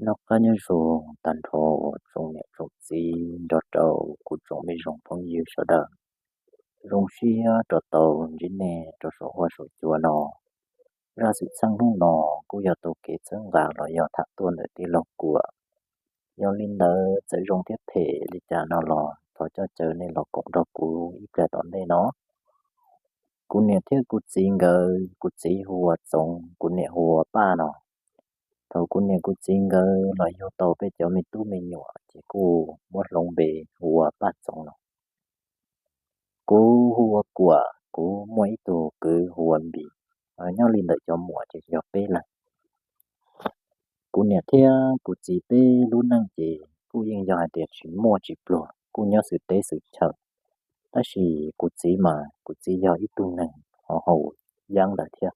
Noj qab nyob zoo tag nrho tsoom niam tsoom txiv nrog rau kuv tsoom me zoo phooj ywg sawv daws. Zoo siab rau tau ntsib nej rau saum huab saum cua no. Zaj xwm txheej hnub no kuj yog tau kev txhawb nqa los yog tham tuaj ntawm tij laug Kuam. Yog li ntawd txawm zoo thiab phem li cas no los thov coj caw nej los koom nrog kuv ib pliag tom ntej no. Kuv niam thiab kuv txiv nkawd, kuv txiv hu ua Txoov, kuv niam hu ua Paj no. Thaum kuv niam kuv txiv nkawd los yug tau peb cov me tub me nyuam ces kuj muab hloov npe hu ua Paj Txoov no. Kuv hu ua Kuam, kuv muaj ib tug kwv hu ua Npis, nyob li ntawm cov muam ces yog peb leeg. Kuv niam thiab kuv txiv peb lub neej ces kuj yeej yog hais tias tsis muaj tsis pluag, kuj nyob xwm teb xwm chaw. Tab sis kuv txiv mas kuv txiv yog ib tug neeg ho haus yeeb ntawd thiab.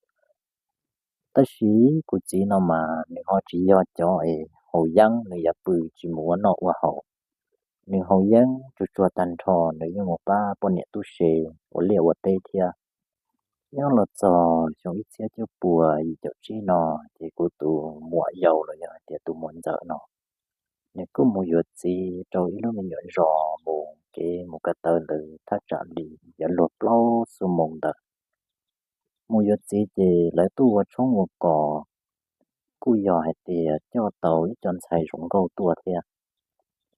Tab sis kuv txiv no mas nws ho tsis yog cov es haus yeeb, nws yuav pw tsis mus ua noj ua haus. Nws haus yeeb tsuag tsuag tag nrho nws yeej mus pab poj niam tub se ua liaj ua teb thiab. Nyob los txog xyoo ib txhiab cuaj puas yim caum tsib no ces kuv tus muam yau los yog hais tias tus muam ntxawm no, nws kuj mus yuav txiv rau ib lub me nyuam zos mus kev mus ko taw ntawd thaj tsam li yuav luag plaub xuab moos ntawd. Mus yuav txiv ces lawv tuaj ua tshoob ua kos, kuj yog hais tias coj tau ib co ntxhais zoo nkauj tuaj thiab.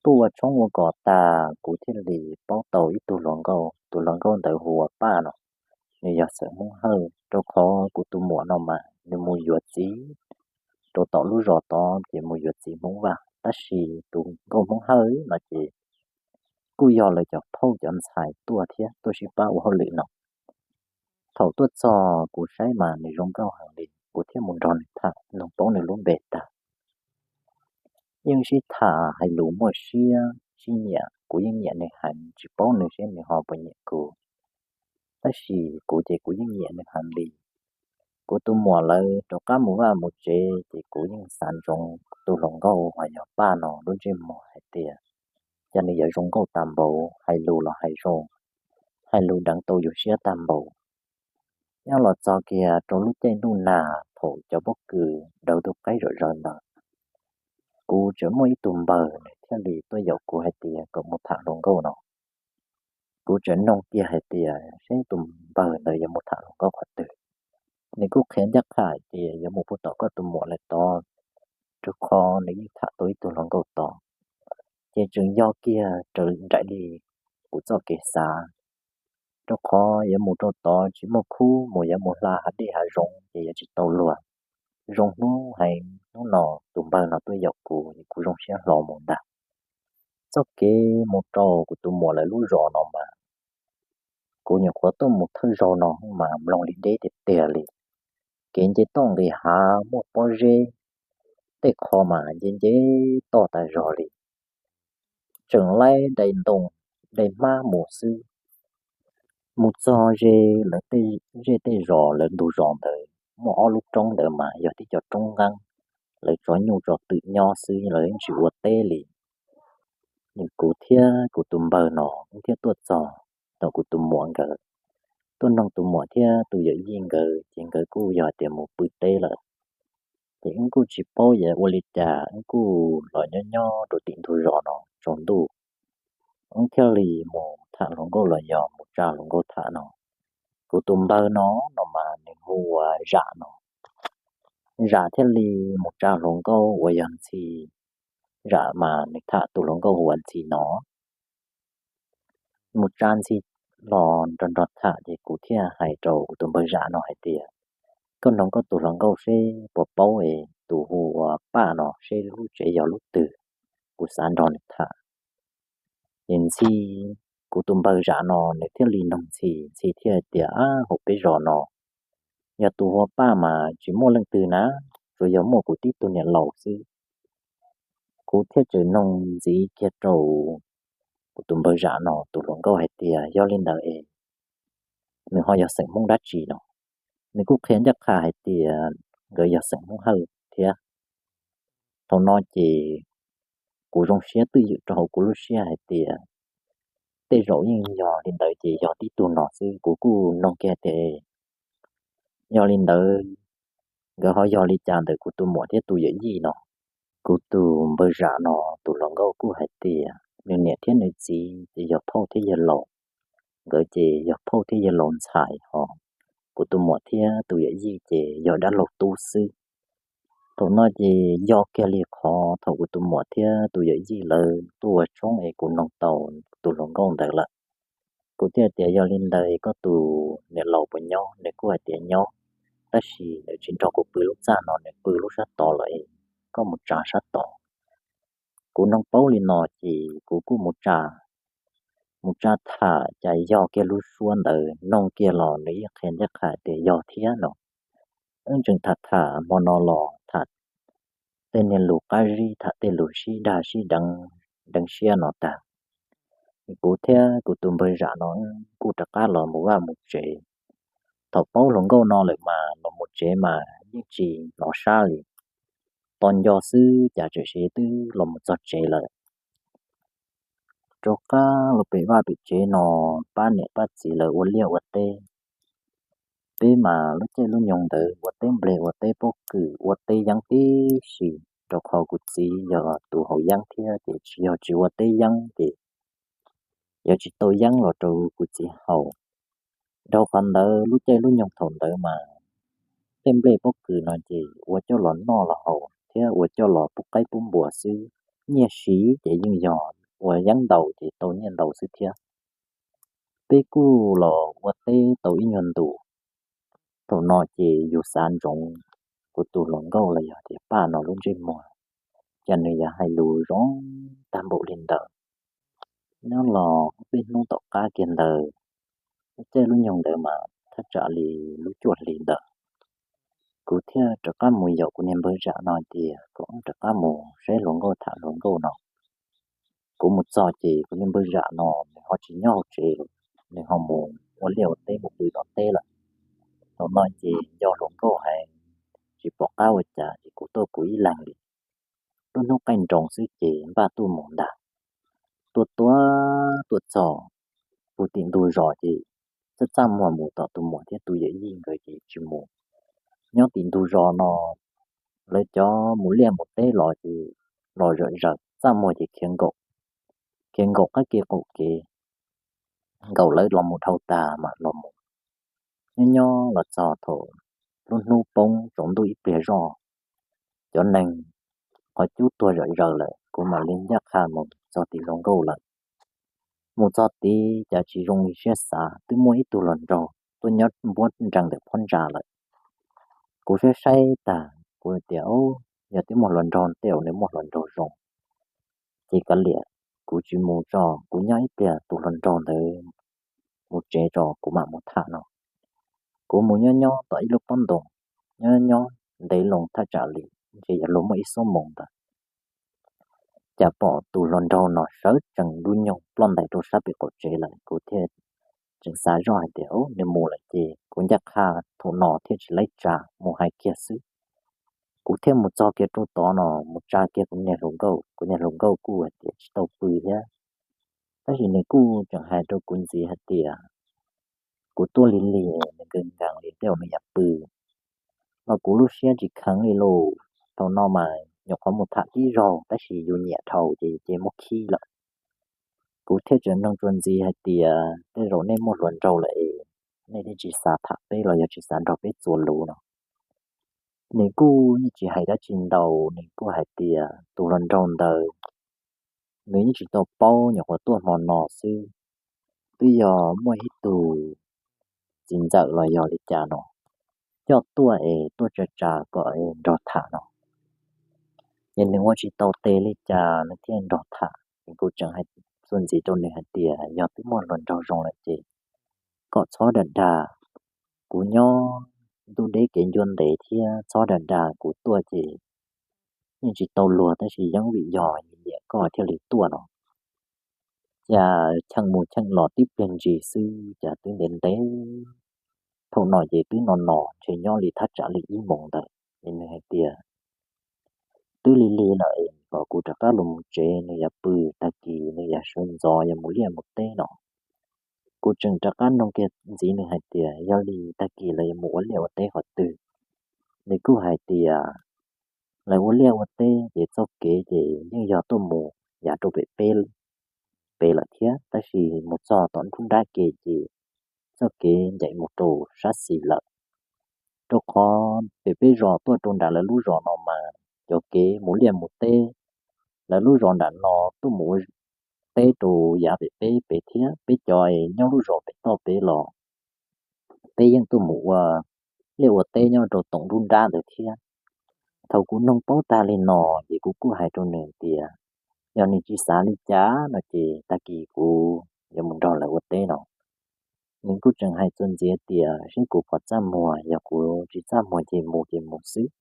Tuaj ua tshoob ua kos tas kuv thiaj li paub tau ib tug hluas nkauj, tus hluas nkauj ntawd hu ua Paj no, nws yog xeem Hmoob Hawj, rau qhov kuv tus muam no mas nws mus yuav txiv rau tom lub zos tod ces mus yuav txiv Hmoob Vaj, tab sis tus nkauj Hmoob Hawj no ces kuj yog lawv cov phauj cov ntxhais tuaj thiab tuaj sib pab ua hauj lwm no. Thaum tuaj txog kuv saib mas nws zoo nkauj heev li, kuv thiaj mus nrog nws tham, nug paub nws lub npe tag. Yeej sib tham hais lus muaj siab sib nyiam, kuv yeej nyiam nws heev, tsis paub nws seb nws ho puas nyiam kuv. Tab sis kuv ces kuv yeej nyiam nws heev li. Kuv tus muam lawv rov qab mus vaj mus tsev ces kuv yeej xav ntsoov tus hluas nkauj uas yog Paj no lub ntsej muag hais tias, cas nws yuav zoo nkauj tag npaum, hais lus los hais zoo, hais lus deev tau yus siab tag npaum. Nyob los txog kiag rau lub caij ntuj nag thaum cov pob kws daws tus qaib zom zaws ntawd, kuv tseem muaj ib tug npawg nws thiaj li tuaj yaum kuv hais tias kom mus tham hluas nkauj no. Kuv tseem noog kiag hais tias seb tus npawg ntawd yuav mus tham hluas nkauj qhov twg. Nws kuj qhia ncaj qha hais tias yuav mus puag tom koj tus muam lawv tod, rau qhov nws yeej tham tau ib tug hluas nkauj tod. Ces tseem yog kiag raws nraim li kuv txoj kev xav, rau qhov yuav mus rau tod tsis muaj khub mus, yuav mus hla hav dej hav zoov ces yuav tsis tau luag. Zoo hnub heev hnub no tus npawg no tuaj yaum kuv, kuv zoo siab hlo mus ntag. Txoj kev mus rau kuv tus muam lawv lub zos no mas kuv nyuam qhuav tuaj mus thawj zaug no mas mloog li deb tiag tiag li. Kev nce toj nqis hav muaj pob zeb, tej qho mas nce nce toj tas zog li. Tseem laib dai ntoo dai hmab mus xwb. Mus txog ze lawv tej zej tej zos, lawv ntug zos ntawd muaj ob lub roob ntawd mas yog tib co roob nqeeb, lawv tso nyuj tso twm nyob xwb, lawv tsis ua teb li. Kuv thiab kuv tus npawg no wb thiaj tuaj txog tom kuv tus muam nkawd, tuaj noog tus muam thiab tus yawm yij nkawd ces nkawd kuj yog tias mus pw teb lawm. Ces wb kuj tsis paub yuav ua li cas, wb kuj los nyob nyob rau tim ntug zos no tsaus ntuj, wb thiaj li mus tham hluas nkauj los yog mus tsa hluas nkauj tham no. Kuv tus npawg no, no mas nws hu ua Zam no. Zam thiaj li mus tsa hluas nkauj uas yog Ntxhi. Zam mas nws tham tus hluas nkauj hu ua Ntxhi no. Mus tsa Ntxhi los nrog nrog tham ces kuv thiaj hais rau kuv tus npawg Zam no hais tias, koj noog koj tus hluas nkauj seb puas paub es tus hu ua Paj no seb lub tsev yog lub twg, kuv xav nrog nws tham. Ces Ntxhi, kuv tus npawg Zam no nws thiaj li noog Ntxhi, Ntxhi thiaj hais tias, ab, hauv peb zos no yog tus hu ua Paj mas tsis muaj leej twg na, tsuas yog muaj kuv tib tug niam laus xwb. Kuv thiaj tseem noog ntxiv kiag rau kuv tus npawg Zam no tus hluas nkauj hais tias, yog li ntawd es nws ho yog xeem Hmoob dab tsi no? Nws kuj qhia ncaj qha hais tias nkawd yog xeem Hmoob Hawj thiab. Thaum no ces kuv zoo siab twj ywm rau hauv kuv lub siab hais tias tej zaum yeej yog li ntawd ces yog tib tug no xwb. Kuv kuj noog kiag tias, yog li ntawd nkawd ho yog li cas ntawm kuv tus muam thiab tus yawm yij no? Kuv tus npawg Zam no tus hluas nkauj kuj hais tias nws niam thiab nws txiv ces yog phauj thiab yawg laus, nkawd ces yog phauj thiab yawg laus ntxhais hos. Kuv tus muam thiab tus yawm yij ces yog dab laug tub xwb. Thaum no ces yog kiag li qhov thaum kuv tus muam thiab tus yawm yij lawv tuaj ua tshoob es kuv noog tau tus hluas nkauj ntawd lawm. Kuv thiaj tias yog li ntawd koj tus niam laus puas nyob, nws kuj hais tias nyob, tab sis nws tsis nrog kuv pw lub txaj no, nws pw lub sab tod lawm, koj mus tsa sab tod. Kuv noog paub li no ces kuv kuj mus tsa, mus tsa tham cas yog kiag lub suab ntawd, noog kiag los nws yeej qhia ncaj qha tias yog thiab no. Wb tseem tham tham hmo no los tham tej niag lus qab zib, tham tej lus sib dag sib deev siab no tag, kuv thiab kuv tus npawg Zam no kuj rov qab los mus vaj mus tsev. Thaum paub hluas nkauj no lawm mas los mus tsev mas yeej tsis hnov sab li, tos nco xwb cas txawm twb los mus txog tsev lawm. Rov qab los pem vaj pem tsev no pab niam pab txiv lawv ua liaj ua teb. Peb mas lub caij lub nyoog ntawd ua teb nplej ua teb pob kws ua teb yeeb tib si, rau qhov kuv txiv yog tus haus yeeb thiab ces tsis yog tsis ua teb yeeb ces yuav tsis tau yeeb los rau kuv txiv haus. Dhau qhov ntawd lub caij lub nyoog thaum ntawd mas tej nplej pob kws no ces ua coj los noj los haus thiab ua coj los pub qaib pub npua xwb, nyiaj siv ces yeej yog ua yeeb ntau ces tau nyiaj ntau xwb thiab. Peb kuj los ua teb tau ib nyuag ntus, thaum no ces yus xav ntsoov kuv tus hluas nkauj los yog tias Paj no lub ntsej muag, cas nws yuav hais lus zoo tag npaum li ntawd. Nyob los ob peb hnub tom qab kiag ntawd, lub caij lub nyoog ntawd mas thaj tsam li lub cuaj hli ntawd, kuv thiaj rov qab mus yaum kuv niag npawg Zam no tias kom rov qab mus saib hluas nkauj tham hluas nkauj no. Kuv mus txog ces kuv niag npawg Zam no nws ho tsis nyob hauv tsev, nws ho mus ua liaj ua teb mus pw tom teb lawm. Thaum no ces nco hluas nkauj heev, tsis pom qab ua cas ces kuv tuaj kuv ib leeg li. Lub hnub qaij nroos xwb ces npaj tuaj mus ntag. Tuaj tuaj tuaj txog puag tim ntug zos ces txaj txaj muag mus tom tus muam thiab tus yawm yij nkawd ces tsis mus. Nyob tim ntug zos no lawv cov mus liaj mus teb los ces los zawm zaws, txaj muag ces khiav nkaum, khiav nkaum qab kev qaum kev, nkaum lawv los mus dhau tas mam los mus. Nyob nyob los txog thaum lub hnub poob tsaus ntuj ib pliag zoj, cov neeg qhov cub tuag zawm zaws lawm, kuv mam li ncaj qha mus txog tim hluas nkauj lawm. Mus txog tid cas tsis zoo li siab xav, twb muaj ib tug hluas nraug tuaj nyob npuab nrees ntawm phab ntsa lawm. Kuv saib saib tas kuv tias, yog twb muaj hluas nraug tej zaum nws muaj hluas nraug zoo, ces kav liam, kuv tsis mus tso, kuv nyob ib pliag tus hluas nraug ntawd mus tsev tso kuv mam mus tham no. Kuv mus nyob nyob tom ib lub pob ntoos, nyob nyob ntev loo thaj tsam li ntshe yuav luag muaj ib xuab moos ntawd, cas pom tus hluas nraug no sawv tsees dub nyoog ploj ntais rau sab pem qaum tsev lawm. Kuv thiaj tseem xav zoj hais tias, nws mus lawm ces kuv ncaj qha thaum no thiaj tsis laib tsa, mus hais kiag xwb. Kuv thiaj mus txog kiag rau tod no, mus tsa kiag kuv niag hluas nkauj, kuv niag hluas nkauj kuj hais tias tsis tau pw thiab. Tab sis nws kuj tseem hais rau kuv ntxiv hais tias kuv tuaj lig lig, nws nkees nkees li tej zaum nws yuav pw, los kuv lub siab tsis kheev li lauj. Thaum no mas nyuam qhuav mus tham tib zaug tab sis yus nyiam dhau ces ces muab khib lawm. Kuv thiaj tseem nug tsuas ntxiv hais tias, tej zaum nej muaj hluas nraug lawm es nej thiaj tsis xav tham peb los yog tsis xav nrog peb txuas lus no. Nws kuj yeej tsis hais dab tsi ntau, nws kuj hais tias tus hluas nraug ntawd nws yeej tsis tau paub, nyuam qhuav tuaj hmo no xwb, twb yog muaj ib tug txiv ntxawm los yog li cas no coj tuaj es tuaj tsa tsa kom nrog tham no. Ces nws ua tsis tau tes li cas nws thiaj nrog tham. Kuv tseem hais txuas ntxiv rau nws hais tias yog twb muaj hluas nraug zoo lawm ces kom txhob dag dag, kuv nyob ntuj deb kev ncua ntev thiab, txhob dag dag, kuv tuaj ces yeej tsis tau luag tab sis yeej vim yog nyiam koj thiaj li tuaj no. Cas cheem mus cheem los tib pliag ntsis xwb cas twb ntev ntev, thaum no ces twb no no ntshe nyob li thaj tsam li ib moos ntawd. Ces nws hais tias twb lig lig lawm es kom kuv rov qab los mus tsev, nws yuav pw, tag kis nws yuav sawv ntxov yuav mus liaj mus teb no. Kuv tseem rov qab nug kiag ntxiv nws hais tias yog li tag kis lawv yuav mus ua liaj ua teb qhov twg? Nws kuj hais tias Lawv ua liaj ua teb ces txoj kev ces yeej yog tuaj mus yav rau pem peb pem lawm thiab, tab sis mus txog tom nruab nrab ke ces txoj kev ncaim mus rau sab xis lawm. Rau qhov pem peb zos tuaj rau nram lawv lub zos no mas cov kev mus liaj mus teb, lawv lub zos nram no tuaj mus ua teb rau yav pem peb pem thiab, peb cov es nyob lub zos pem toj pem los peb yeej tuaj mus ua liaj ua teb nyob rau tom nruab nrab ntawd thiab. Thaum kuv noog paub tag li no ces kuv kuj hais rau nws tias yog nws tsis xav li cas no ces tag kis kuv yuav mus nrog lawv ua teb no. Nws kuj tseem hais txuas ntxiv tias seb kuv puas txaj muag, yog kuv tsis txaj muag ces mus ces mus xwb.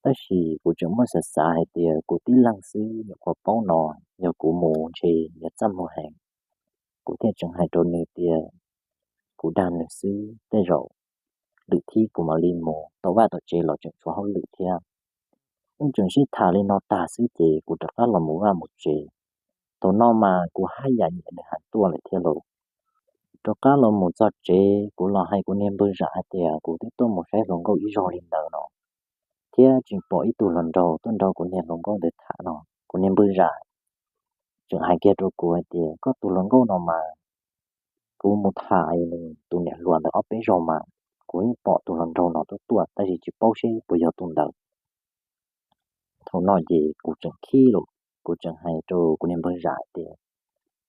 Tab sis kuv tseem muaj xav xav hais tias kuv tib leeg xwb, nyuam qhuav paub no, yog kuv mus ntshe yuav txaj muag heev. Kuv thiaj tseem hais rau nws tias kuv dag nws xwb, tej zaum lwm thib kuv mam li mus, tom vaj tom tsev los tseem tshuav hauj lwm thiab. Wb tseem sib tham li no tag xwb ces kuv rov qab los mus vaj mus tsev. Thaum no mas kuv haj yam nyiam nws heev tuaj lawm thiab lauj. Rov qab los mus txog tsev kuv los hais kuv niag npawg Zam hais tias kuv twb tuaj mus saib hluas nkauj ib zaug li ntawd no, thiab tseem pom ib tug hluas nraug tuaj nrog kuv niag hluas nkauj ntawd tham no. Kuv niag npawg Zam tseem hais kiag rau kuv hais tias koj tus hluas nkauj no mas kuv mus tham nws tus niam hluas ntawd ob peb zaug mas kuv yeej pom tus hluas nraug no tuaj tuaj tab sis tsis paub seb puas yog tus ntawd. Thaum no ces kuv tseem khib lawm, kuv tseem hais rau kuv niag npawg Zam tias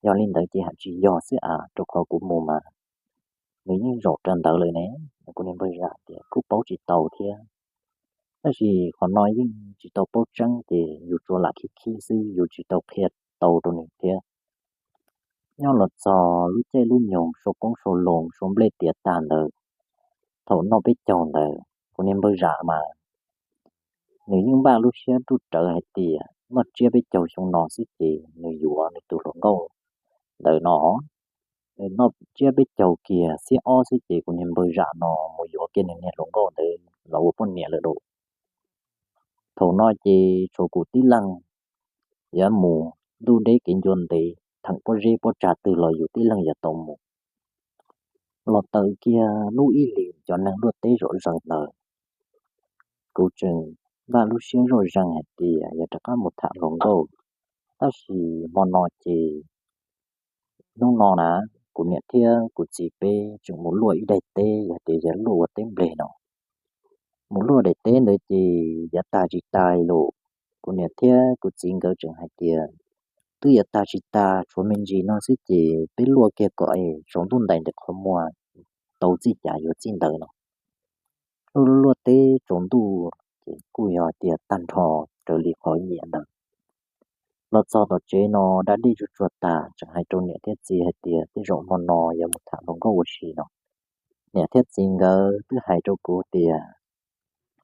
yog li ntawd ces haj tsis yog xwb as, rau qhov kuv mus mas nws yeej zaum rau ntawd lawm ne. Kuv niag npawg Zam tias kuj paub tsis tau thiab, tab sis qhov no yeej tsis tau paub tseeb ces yus tsuas lam khib khib xwb, yus tsis tau qhia tau rau nws thiab. Nyob los txog lub caij lub nyoog sau qoob sau loo sau nplej tiav tag ntawd, thaum noj peb caug ntawd kuv niag npawg Zam mas nws yeej npaj lub siab ruj rawv hais tias noj tsiab peb caug xyoo no xwb ces nws yuav nws tus hluas nkauj ntawd no. Nws noj tsiab peb caug kiag xiab ob xwb ces kuv niag npawg Zam no mus yuav kiag nws niag hluas nkauj ntawd los ua poj niam lawm lauj. Thaum no ces tshuav kuv tib leeg yuav mus ntuj deb kev ncua ntev, theem pob zeb pob tsag twg los yus tib leeg yuav tau mus. Los tawm kiag lub ib hlis cov neeg luaj teb zom zaws ntawd, kuv tseem npaj lub siab zoj zeeg hais tias yuav rov qab mus tham hluas nkauj, tab sis hmo no ces hnub no na, kuv niam thiab kuv txiv peb tseem mus luaj ib daim teb, yog tias yuav luaj ua teb nplej no. Mus luaj daim teb ntawd ces yav tag tsis tag li lawm, kuv niam thiab kuv txiv nkawd tseem hais tias twb yav tag tsis tag, tshuav me ntsis no xwb ces peb luaj kiag kom es tsaus ntuj ntais ntawm qhov muag tau txij cas yuav txij ntawd no. Luaj luaj teb tsaus ntuj ces kuj yog tias tag nrho raws li qhov nyiam ntawd. Los txog tom tsev no da dej tsuag tsuag tag, tseem hais rau niam thiab txiv hais tias tej zaum hmo no yuav mus tham hluas nkauj ua si no. Niam thiab txiv nkawd twb hais rau kuv tias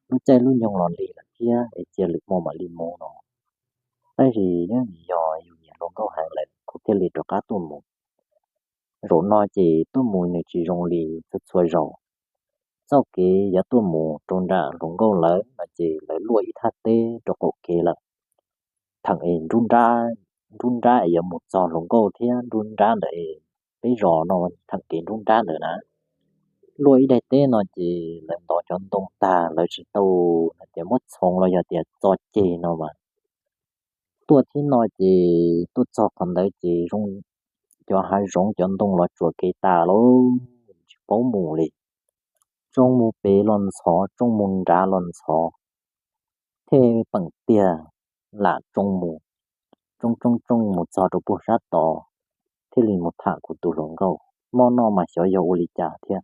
lub caij lub nyoog los lig lawm thiab es cia lwm hmo mam li mus no. Tab sis nyob vim yog yus nyiam hluas nkauj heev lawm kuv thiaj li rov qab tuaj mus. Zaum no ces tuaj mus nws tsis zoo li txhua txhua zaus. Txoj kev yuav tuaj mus rau nram hluas nkauj lawv no ces lawv luaj ib thaj teb rau qaum kev lawm. Theem es nruab nrab es yuav mus txog hluas nkauj thiab nruab nrab ntawd es peb zos no theem kev nruab nrab ntawd na. Luaj ib daim teb no ces lawv ntov cov ntoo tag lawv tsis tau hais tias muab txhoov los yog tias txo ceg no mas tuaj thiab no ces tuaj txog qhov ntawd ces zoo cov hav zoov cov ntoo los tsuam kev tas lauj, tsis paub mus li. Tsoo mus pem los ntxhov, tsoo mus nrad los ntxhov, thiaj peem tiag lam tsoo mus, tsoo tsoo tsoo mus txog rau puag sab tod, thiaj li mus tham kuv tus hluas nkauj. Hmo no mas xyov yog ua li cas thiab,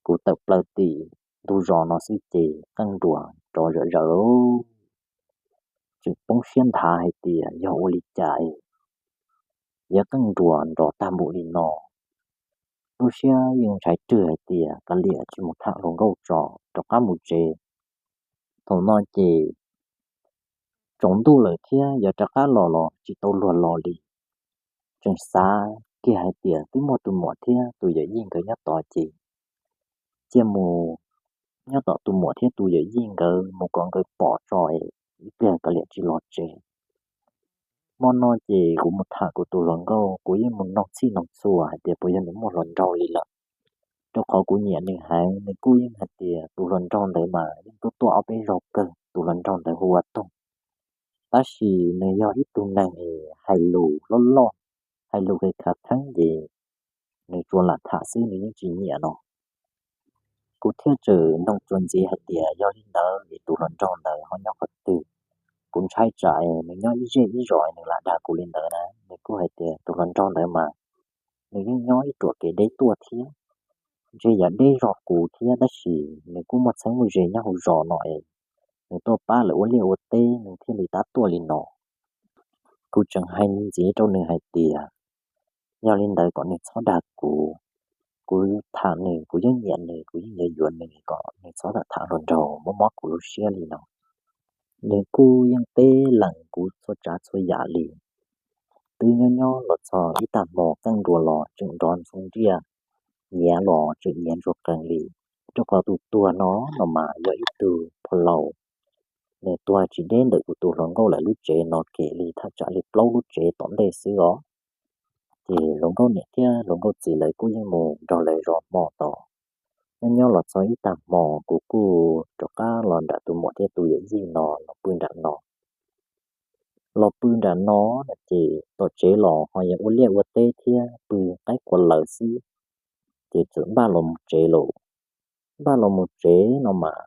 kuv tawm plaws tim ntug zos no xwb ces qeej nruas nrov zawm zawm lauj. Tseem poob siab nthav hais tias yog ua li cas es yuav qeej nruas nrov tag npaum li no. Lub siab yeej ntshai rwg hais tias kav liam tsis mus tham hluas nkauj tso, rov qab mus tsev. Thaum no ces tsaus ntuj lawm thiab yuav rov qab los los tsis tau luag los li. Tseem xav kiag hais tias twb muaj tus muam thiab tus yawm yij nkawd nyob tod ces cia mus nyob tom tus muam thiab tus yawm yij nkawd mus kom nkawd pom tso es ib pliag kav liam tsis los tsev. Hmo no ces kuv mus tham kuv tus hluas nkauj, kuv yeej mus noog txhij noog txhua hais tias puas yog nws muaj hluas nraug li lawm, rau qhov kuv nyiam nws heev. Nws kuj yeej hais tias tus hluas nraug ntawd mas yeej tuaj tuaj ob peb zaug kawg, tus hluas nraug ntawd hu ua Toog. Tab sis nws yog ib tug neeg hais lus loj loj, hais lus khav khav theeb ces nws tsuas lam tham xwb, nws yeej tsis nyiam no. Kuv thiaj txawm nug txuas ntxiv hais tias yog li ntawd es tus hluas nraug ntawd ho nyob qhov twg? Kuv ntshai tsam nws nyob ib zej ib zos nws lam dag kuv li ntawd na. Nws kuj hais tias tus hluas nraug ntawd mas nws yeej nyob ib ruam kev deb tuaj thiab, ntshe yuav deb zog kuv thiab, tab sis nws kuj muaj txheeb muaj ze nyob hauv zos no es nws tuaj pab lawv ua liaj ua teb nws thiaj li tab tuaj li no. Kuv tseem hais ntxiv rau nws hais tias yog li ntawd kom nws txhob dag kuv, kuv tham nws, kuv yeej nyiam nws, kuv yeej yuav yuav nws, kom nws txhob tham hluas nraug mob mob kuv lub siab li no. Nws kuj yeej teb lees kuv txhua tsav txhua yam li. Twb nyob nyob los txog ib tag hmo qeej nruas los tseem nrov ntxoo ntiaj, nyiav los tseem nyiav ntsuag qees li, rau qhov tus tuag no no mas yog ib tug pha laus, nws tuag tsis deb ntawm kuv tus hluas nkauj lawv lub tsev no kiag li, thaj tsam li plaub lub tsev tom ntej xwb os. Ces hluas nkauj niam thiab hluas nkauj txiv lawv kuj yeej mus nrog lawv zov hmo tos. Nyob nyob los txog ib tag hmo kuv kuj rov qab los nram tus muam thiab tus yawm yij no los pw nram no. Los pw nram no no ces tom tsev los ho yog ua liaj ua teb thiab pw qaib qua lawv xwb, ces txawm npaj los mus tsev lawm. Npaj los mus tsev no mas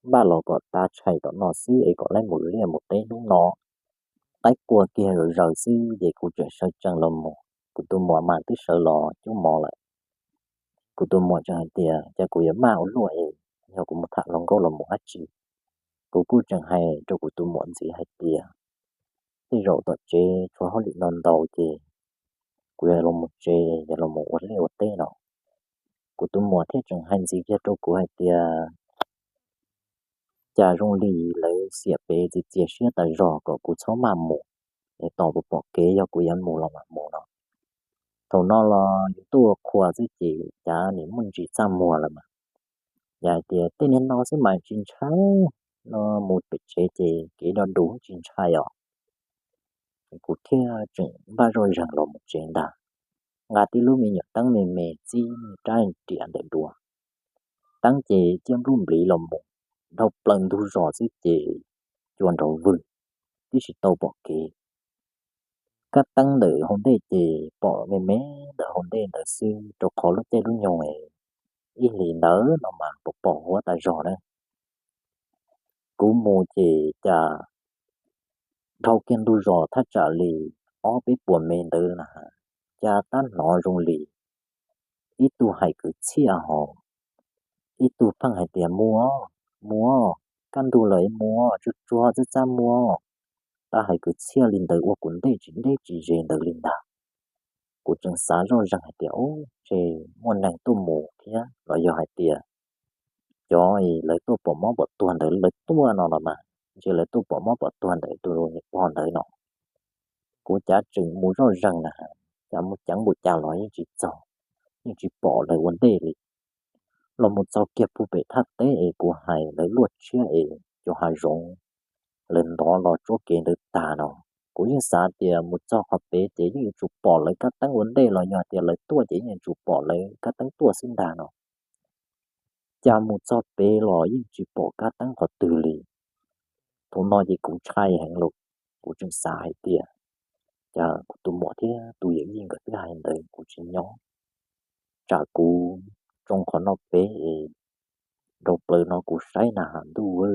npaj los kom tas tshais tom no xwb es kom laib mus liaj mus teb hnub no. Qaib qua kiag zaws xwb ces kuv tseem sawv tsees los mus, kuv tus muam mas twb sawv los cub mov lawm. Kuv tus muam tseem hais tias cas kuv yuav maj ua luaj es yog kuv mus tham hluas nkauj los mus dab tsi. Kuv kuj tseem hais rau kuv tus muam ntxiv hais tias tej zaum tom tsev tshuav hauj lwm no ntau ces kuv yuav los mus tsev, yuav los mus ua liaj ua teb no. Kuv tus muam thiaj tseem hais ntxiv kiag rau kuv hais tias cas zoo li lawv xiam pem txias txias siab tas zog kom kuv txhob maj mus, es tos kuv pom kev yog kuv yuav mus los mam mus no. Thaum no los yus tuaj ua qhua xwb ces cas nim muaj ntsis txaj muag lawm mas. Yog hais tias tej niag no xwb mas tsis ntshai, no mus pem tsev ces kev do dus tsis ntshai os. Kuv thiaj tseem npaj zoj zeeg los mus tsev ntag. Nqa tib lub me nyuam teeb me me txib rab riam ntawm duav, teeb ces ciaj nplub npliv los mus, dhau plaws ntug zos xwb ces cua nrov vwg, twb tsis tau pom kev. Kab teeb ntawm hauv ntej ces pom me me ntawm hauv ntej ntawd xwb rau qhov lub caij lub nyoog ib hlis ntawd no mas pom pom huab tas zog na. Kuv mus ces cas dhau kiag ntug zos thaj tsam li ob peb puas mev ntawd na, cas tab hnov zoo li ib tug hais kwv txhiaj hos, ib tug pheej hais tias mus, mus, kaj ntug lawm mus, tsuag tsuag txaj txaj muag. Tab hais kwv txhiaj li ntawd ua kuv ntej tsis deb tsis ze ntawd li ntag. Kuv tseem xav zoj zeeg hais tias ub, ntshe muaj neeg tuaj mus thiab los yog hais tias cov lawv tuaj pom mob pom tuag ntawd lawv tuaj no los mas, ntshe lawv tuaj pom mob pom tuag ntawm tus niam pog ntawd no. Kuv cav tseem mus zoj zeeg na, cas mus ceev npaum cas los yeej tsis txog, yeej tsis pom lawv ua ntej li. Los mus txog kiag puag pem thaj teb es kuv hais lawv luaj tshiab es cov hav zoov lawv ntov los tsuab kev ntawd tag no, kuv yeej xav tias mus txog qhov pem ces yeej yuav tsum pom lawv kab teeb ua ntej los yog tias lawv tuaj ces yeej yuav tsum pom lawv kab teeb tuaj xwb ntag no. Cas mus txog pem los yeej tsis pom kab teeb qhov twg li. Thaum no ces kuv ntshai heev lawm, kuv tseem xav hais tias cas kuv tus muam thiab tus yawm yij nkawd twb hais ntawd kuv tsis nyob, tsam kuv tsoo qhov no pem es dhau plaws no kuv saib na has ntuj,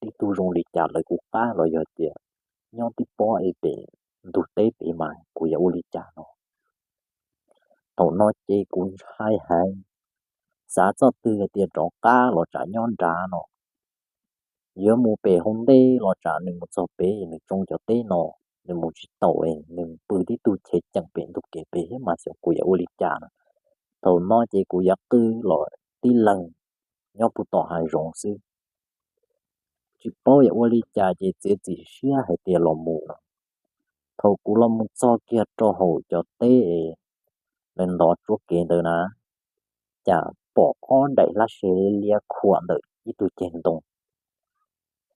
tib tug zoo li cas lawv kuv qab los yog tias nyob tib pob es pem ntug teb pem mas kuv yuav ua li cas no. Thaum no ces kuv ntshai heev, xav txoj twg hais tias rov qab los tsam nyob nrad no, yuav mus pem hauv ntej los tsam nws mus txog pem nws tsoo cov teb no, nws mus tsis taus, nws pw tib tug chev ceem pem ntug kev pem thiab mas xyov kuv yuav ua li cas no. Thaum no ces kuv yuav qw los tib leeg nyob puag tom hav zoov xwb, tsis paub yuav ua li cas ces txiav txim siab hais tias los mus no. Thaum kuv los mus txog kiag rau hauv cov teb lawv ntov tsuab kev ntawd na, cas pom ob daim hlab se liab khuam ntawm ib tug ceg ntoo.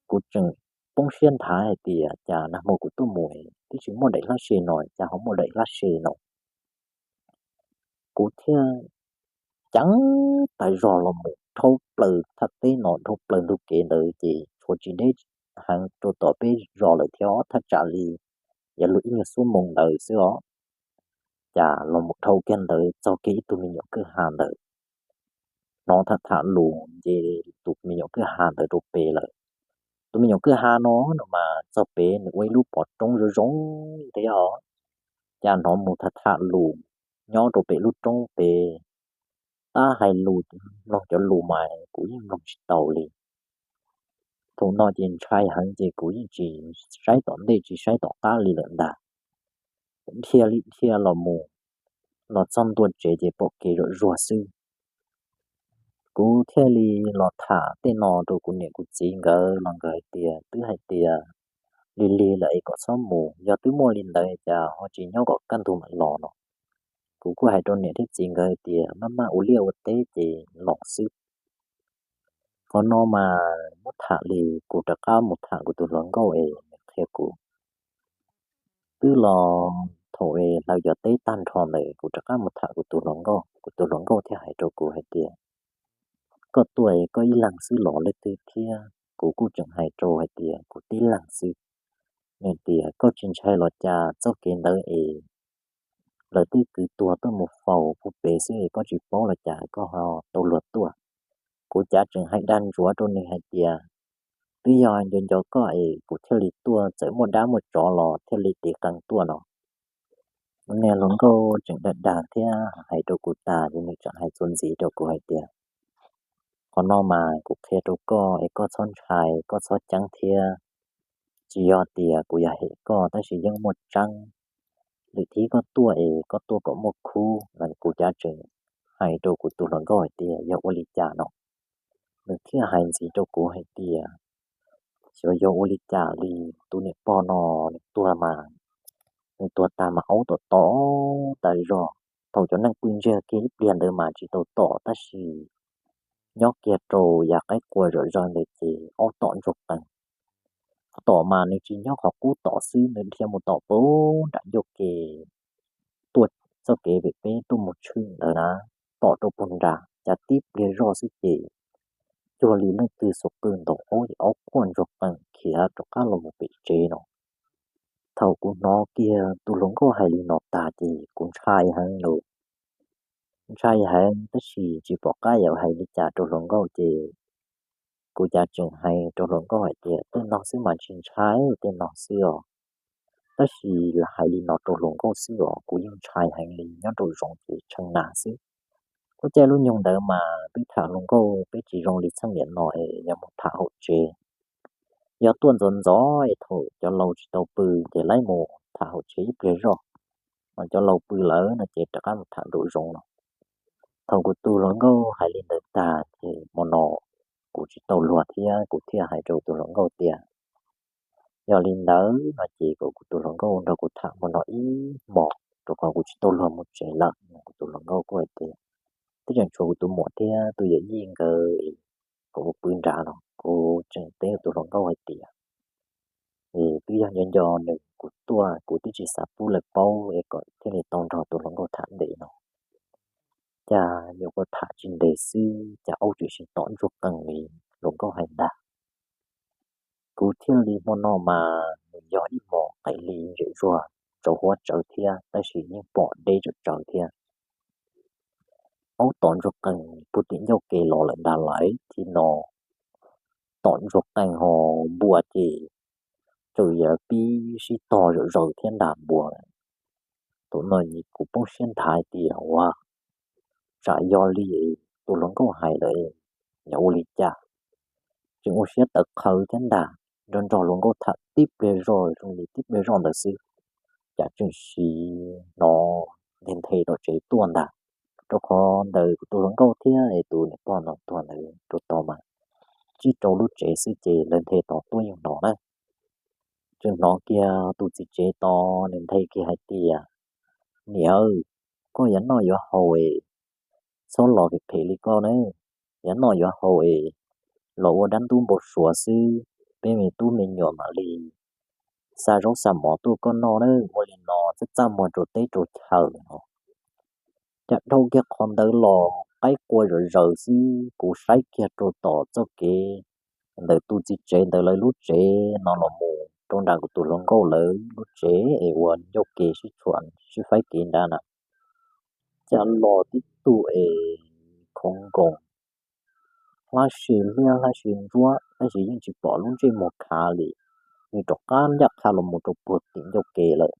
Kuv tseem poob siab nthav hais tias cas nag hmo kuv tuaj mus twb tsis muaj daim hlab se no, cas ho muaj daim hlab se no. Kuv thiaj ceev tas zog los mus dhau plaws thaj teb no, dhau plaws ntug kev ntawd ces tshuav tsis deb heev rau tom peb zos lawm thiab, thaj tsam li yuav luag ib nyuag xuab moos ntawd xwb os. Cas los mus dhau kiag ntawd txog kiag ib tug me nyuam kwj ha ntawd. Hnov tham tham lus ces tus me nyuam kwj ha ntawd rau pem lawm. Tus me nyuam kwj ha no no mas txog pem nws ua ib lub pov roob zoo zoo thiab os. Cas hnov mus tham tham lus nyob rau pem lub roob pem, tab hais lus, mloog cov lus mas kuv yeej mloog tsis tau li. Thaum no ces ntshai heev ces kuv yeej tsis saib tom ntej tsis saib tom qab li lawm ntag. Dhia li dhia los mus, los txog ntua tsev ces pom kev zom zuag xwb. Kuv thiaj li los tham tej no rau kuv niam kuv txiv nkawd los nkawd hais tias, twb hais tias lig lig lawm es kom txhob mus, yog twb muaj li ntawd cas ho tsis nyob kom kaj ntug mam los no. Kuv kuj hais rau niam thiab txiv nkawd hais tias maj maj ua liaj ua teb ces los xwb. Qhov no mas muab tham li, kuv rov qab mus tham kuv tus hluas nkauj es nws qhia kuv. Twb los thaum es hlawv cov teb tag nrho ntawd kuv rov qab mus tham kuv tus hluas nkauj, kuv tus hluas nkauj thiaj hais rau kuv hais tias, koj tuaj es koj ib leeg xwb los leej twg thiab? Kuv kuj tseem hais rau hais tias kuv tib leeg xwb. Nws tias koj tsis ntshai los cas, txoj kev ntawd es lawv twb kwv tuag tuaj mus faus puag pem xwb es koj tsis paub los cas koj ho tau luag tuaj. Kuv cav tseem hais dag ntsuav rau nws hais tias, twb yog nco nco koj es kuv thiaj li tuaj, txawm muaj dab muaj tsov los thiaj li tiv qees tuaj no. Kuv niag hluas nkauj tseem dag dag thiab hais rau kuv tas ces nws tseem hais txuas ntxiv rau kuv hais tias, qhov no mas kuv qhia rau koj es koj txhob ntshai, koj txhob ceeb thiab. Tsis yog tias kuv yog hem koj tab sis yeej muaj tseeb. Lwm thib koj tuaj es koj tuaj kom muaj khub no. Kuv cav tseem hais rau kuv tus hluas nkauj hais tias yog ua li cas no. Nws thiaj hais ntxiv rau kuv hais tias, xyov yog ua li cas li, tus niam pog no nws tuag mas, nws tuag tag mas aub tom tom tas zog. Thaum cov neeg pw ntsiag kiag ib pliag ntawd mas tsis tau tom tab sis nyob kiag rau yav qaib qua zom zaws ntawd ces aub tom ntsuag qees. Tom mas nws tsis nyob qhov qub tom xwb, nws dhia mus tom puag nram ncauj ke tuaj txoj kev pem peb tuaj mus tshwm ntawd na, tom rau puag nrad cas tib pliag zoj xwb ces cuag li leej twg xuas qws ntaus aub ces aub quaj ntsuag qees khiav rov qab los mus pem tsev no. Thaum kuv hnov kiag tus hluas nkauj hais li no tag ces kuv ntshai heev lauj. Ntshai heev tab sis tsis pom qab yuav hais li cas rau hluas nkauj ces kuv cav tseem hais rau hluas nkauj hais tias tej no xwb mas tsis ntshai, tej no xwb os. Tab sis lam hais li no rau hluas nkauj xwb os, kuv yeej ntshai heev li, nyob rau zoov ces tshee nas xwb. Lub caij lub nyoog ntawd mas twb tham hluas nkauj peb tsis zoo li txheej niam no es yog mus tham hauv tsev. Yog tuaj ntxov ntxov es thaum cov laus tsis tau pw ces lawv mus tham hauv tsev ib pliag zoj, mas cov laus pw lawm no ces rov qab mus tham nraum zoov no. Thaum kuv tus hluas nkauj hais li ntawd tag ces hmo no kuv tsis tau luag thiab kuv thiaj hais rau tus hluas nkauj tias, yog li ntawd no ces kom kuv tus hluas nkauj nrog kuv tham hmo no ib hmos rau qhov kuv tsis tau luag mus tsev lawm. Kuv tus hluas nkauj kuj hais tias, twb tseem tshuav kuv tus muam thiab tus yawm yij nkawd kom mus pw nrad no. Kuv tseem teb kuv tus hluas nkauj hais tias, es twb yog nco nco nws kuv tuaj, kuv twb tsis xav pub lawv paub es kom thiaj li tau nrog tus hluas nkauj tham ntev no. Cas nyuam qhuav tham tsis ntev xwb cas aub tseem sib tom ntsuag qees li hluas nkauj hais ntag. Kuv thiaj li hmo no mas nws yog ib hmos qis li zem zuag, tsau huab tsawv thiab tab sis yeej pom deb tsawv tsawv thiab. Aub tom ntsuag qees puag tim ncauj ke los lawm ntag lauj. Thib no tom ntsuag qees ho npua ces tseem yuav pib sib tog zom zaws thiab ntag npua. Thaum no kuv poob siab nthav tias ua tsam yog li tus hluas nkauj hais lawm, yog ua li cas. Tseem ua siab tawv qhawv thiab ntag, nrog nrog hluas nkauj tham tib pliag zoj zoo li tib pliag zoj ntawd xwb, cas tseem siv hnov nthe nthe tom tsev tuaj ntag. Rau qhov ntawd kuv tus hluas nkauj thiab es tus niam pog no tuag ntawd rau tod mas tsib rau lub tsev xwb ces lawv nthe tod tuaj yeej hnov na. Tseem hnov kiag tus txiv tsev tod nws nthe kiag hais tias, niam, koj yuav noj yuav haus es txhob los phem phem li koj na, yuav noj yuav haus es los ua dab ntub npau suav xwb, peb me tub me nyuam mam li xa zaub xa mov tuaj koj noj na, ua li no txaj txaj muag rau teb rau chaw no. Cas dhau kiag qhov ntawd los qaib qua zom zaws xwb, kuv saib kiag rau tom txoj kev ntawm tus txiv tsev ntawd lawv lub tsev no los mus rau nram kuv tus hluas nkauj lawv lub tsev es ua ncauj ke sib tshuam sib faib kev nrad na, cas los tib tug es khoov nkoos, hlab si liab hlab si ntsuab tab sis yeej tsis pom lub ntsej muag khav li, nws rov qab ncaj qha los mus rau puag tim ncauj ke lawm.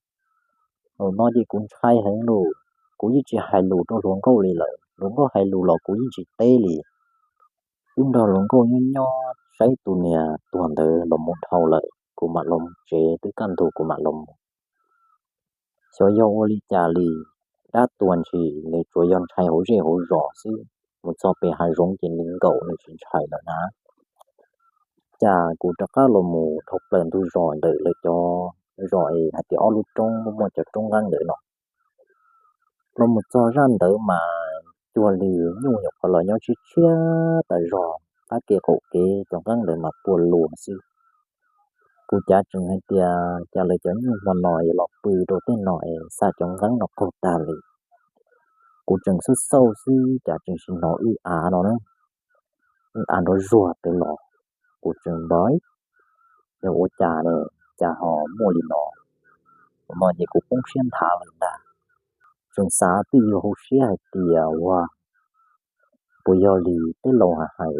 Thaum no ces kuv ntshai heev lawm, kuv yeej tsis hais lus rau hluas nkauj li lawm, hluas nkauj hais lus los kuv yeej tsis teb li. Wb nrog hluas nkauj nyob nyob saib tus niag tuag ntawd los mus dhau lawm kuv mam los mus tsev, twb kaj ntug kuv mam los mus. Xyov yog ua li cas li, dab tuag ntshis nws tsuas yog ntshai hauv zej hauv zos xwb, mus txog pem hav zoov ces nws nkaum nws tsis ntshai lawm na. Cas kuv rov qab los mus dhau plaws ntug zos ntawm lawv cov zos es hais tias ob lub roob muaj cov roob nqeeb ntawd no. Los mus txog zaj ntawd mas cuag li nyuj nyuam qhuav los nyob tshiab tshiab tas zog, qab kev qaum kev cov nqeeb ntawd mas puas luas xwb. Kuv cav tseem hais tias cas lawv cov nyuj hmo no yuav los pw rau tej no es xa cov nqeeb no qaug tag li. Kuv tseem xauj xauj xwb cas tseem sim hnov wb av no na, wb av nrov zuag pem los. Kuv tseem npau, yog ua cas ne, cas ho muaj li no. Thaum no ces kuv poob siab nthav lawm ntag. Tseem xav twj ywm hauv siab hais tias ua puas yog li tej laus hais hais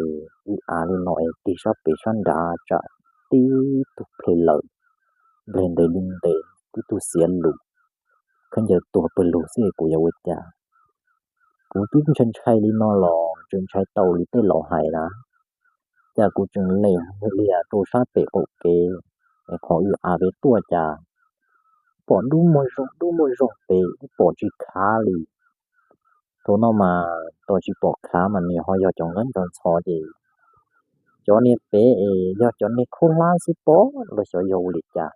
wb av li no es tig sab pem sab nrad tsam tib tug phem lawm, nplej ntev li ntev tib tug xiav lus, khaub ncaws tuag pawg lug xwb kuv yuav ua cas. Kuv twb ntshai ntshai li no los tseem ntshai tau li tej laus hais na. Cas kuv tseem lem lias rau sab pem qaum kev, qhov wb av pem tuaj cas pom dub muag zoo dub muag zoo pem, pom tsis khav li. Thaum no mas tos tsis pom khav mas nws ho yog cov nqeeb ntxhov ntxhov ces cov niag pem es yog cov niag khaub hlab xwb pob los xyov yog ua li cas,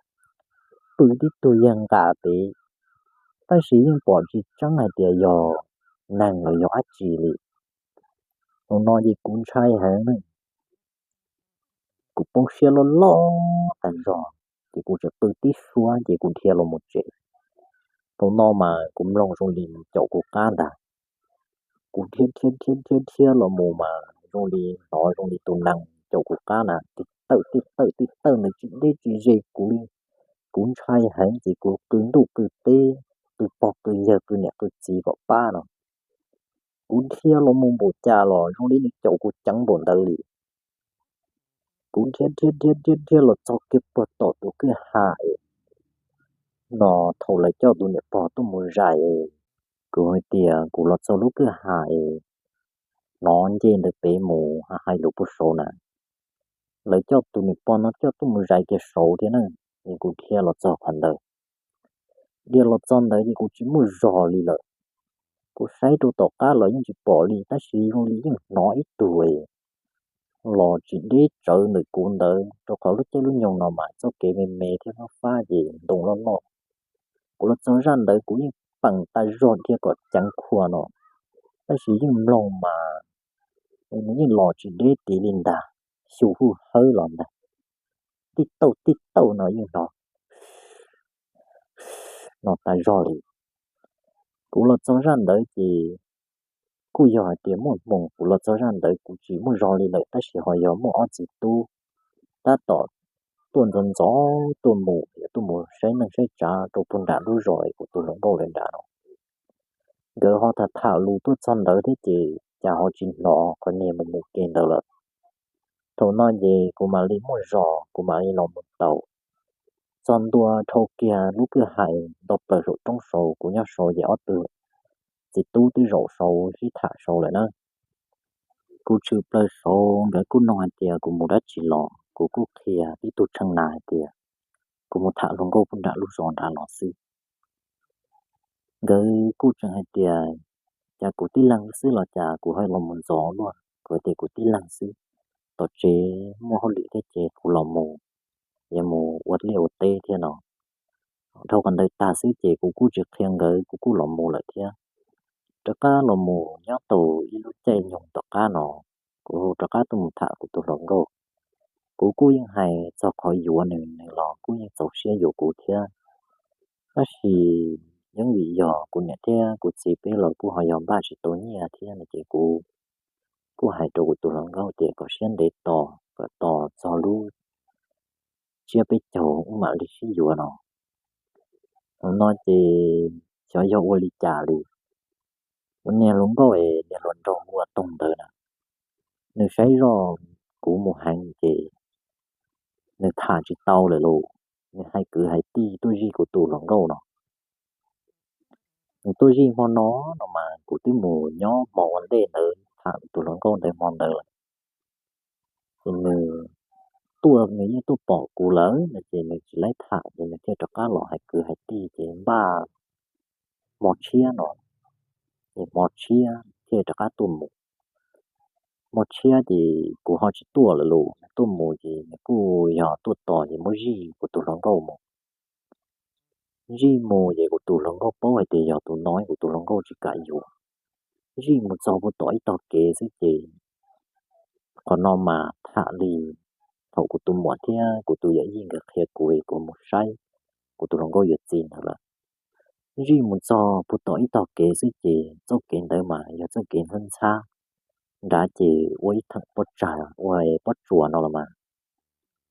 pw tib tug yag nqa pem, tab sis yeej pom tsis tseeb hais tias yog neeg los yog dab tsi li. Thaum no ces kuv ntshai heev, kuv poob siab loj loj tas zog ces kuv tseem qw tib suab ces kuv dhia los mus tsev. Thaum no mas kuv mloog zoo li caum kuv qab ntag. Kuv dhia dhia dhia dhia dhia los mus mas zoo li hnov zoo li tus nees caum kuv qab na, tib tawm tib tawm tib tawm ntawd tsis deb tsis ze kuv li. Kuv ntshai heev ces kuv qw ntuj qw teb, qw pog qw yawg qw niam qw txiv kom pab no. Kuv dhia los mus npaum cas los zoo li nws caum kuv ceev npaum ntawd li. Kuv dhia dhia dhia dhia dhia los txog kiag puag tom tus kwj ha es no thaum lawv coj tus niam pog tuaj mus zais es kuv hais tias kuv los txog lub kwj ha es hnov nce ntawd pem mus hais lus puag saud na. Lawv coj tus niam pog no coj tuaj mus zais kiag saud thiab na, es kuv dhia los txog qhov ntawd. Dhia los txog ntawd ces kuv tsis muaj zog li lawm. Kuv saib rau tom qab los yeej tsis pom li tab sis zoo li yeej hnov ib tug los tsis deb tsawv ntawm kuv ntawd, rau qhov lub caij lub nyoog no mas txoj kev me me thiab fab fab ces ntoo loj loj. Kuv los txog zaj ntawd kuv yeej peem tas zog dhia kom ceev khua no, tab sis yeej mloog mas nws yeej los tsis deb tid li ntag, xyu huj hawb los ntag, tib tauj tib tauj no yeej hnov no tas zog li. Kuv los txog zaj ntawd ces kuj yog hais tias muaj hmoo kuv los txog zaj ntawd kuv tsis muaj zog li lawm tab sis ho yog muaj ob txiv tub tab tom tuaj ntxov ntxov tuaj mus, yog tuaj mus saib neej saib tsav rau puag nram lub zos kuv tus hluas nkauj lawv nram no. Nkawd ho tham tham lus tuaj txog ntawd thiab ces cas ho tsis hnov qhov niag mus mus ke ntawd lawm. Thaum no ces kuv mam li muaj zog kuv mam li los mus tau. Txog ntua dhau kiag lub kwj ha nto plaws saum roob saud, kuv nyob saud ces ob tug txiv tub twb zaum saud sib tham saud lawm na. Kuv tshwm plaws saud nkawd kuj nug hais tias kuv mus dab tsi los, kuv kuj qhia tib tug tsheej nas hais tias kuv mus tham hluas nkauj puag nram lub zos nrad los xwb. Nkawd kuj tseem hais tias cas kuv tib leeg xwb los cas kuv ho los mus ntxov luaj, kuv tias kuv tib leeg xwb, tom tsev muaj hauj lwm thiab ces kuv los mus, yuav mus ua liaj ua teb thiab no. Dhau qhov ntawd tag xwb ces kuv kuj tsis qhia nkawd kuv kuj los mus lawm thiab. Rov qab los mus nyob tau ib lub caij nyoog tom qab no, kuv rov qab tuaj mus tham kuv tus hluas nkauj. Kuv kuj yeej hais txog qhov yuav nws, nws los kuj yeej txaus siab yuav kuv thiab. Tab sis yeej vim yog kuv niam thiab kuv txiv peb los kuj ho yog npaj tsis tau nyiaj thiab no ces kuv kuj hais rau kuv tus hluas nkauj tias kom siab ntev tos, kom tos txog lub tsiab peb caug wb mam li sib yuav no. Thaum no ces xyov yog ua li cas li, ua niag hluas nkauj es niag hluas nraug hu ua Toog ntawd na, nws saib zoj kuv mus heev ces nws tham tsis tau lawm lauj. Nws hais kwv hais tij tuaj zij kuv tus hluas nkauj no. Nws tuaj zij hmo no, no mas kuv twb mus nyob hmo ua ntej ntawd tham tus hluas nkauj ntawd hmo ntawd lawm. Ces nws tuaj, nws yeej tuaj pom kuv lawm no ces nws tsis laib tham ces nws thiaj rov qab los hais kwv hais tij ces npaj hmo tshiab no, ces hmo tshiab thiaj rov qab tuaj mus. Hmo tshiab ces kuv ho tsis tuaj lawm lauj, nws tuaj mus ces nws kuj yog tuaj tos ces muab zij kuv tus hluas nkauj mus. Zij mus ces kuv tus hluas nkauj paub hais tias yog tus no, kuv tus hluas nkauj tsis kam yuav. Zij mus txog puag tom ib tog kev xwb ces qhov no mas tham li thaum kuv tus muam thiab kuv tus yawm yij nkawd qhia kuv, kuv mus saib kuv tus hluas nkauj yuav txiv ntawd lawm. Zij mus txog puag tom ib tog kev xwb ces txoj kev ntawd mas yog txoj kev ntxhab ntxhab, nrad ces ua ib theem pob tsag ua pob tsuas no los mas,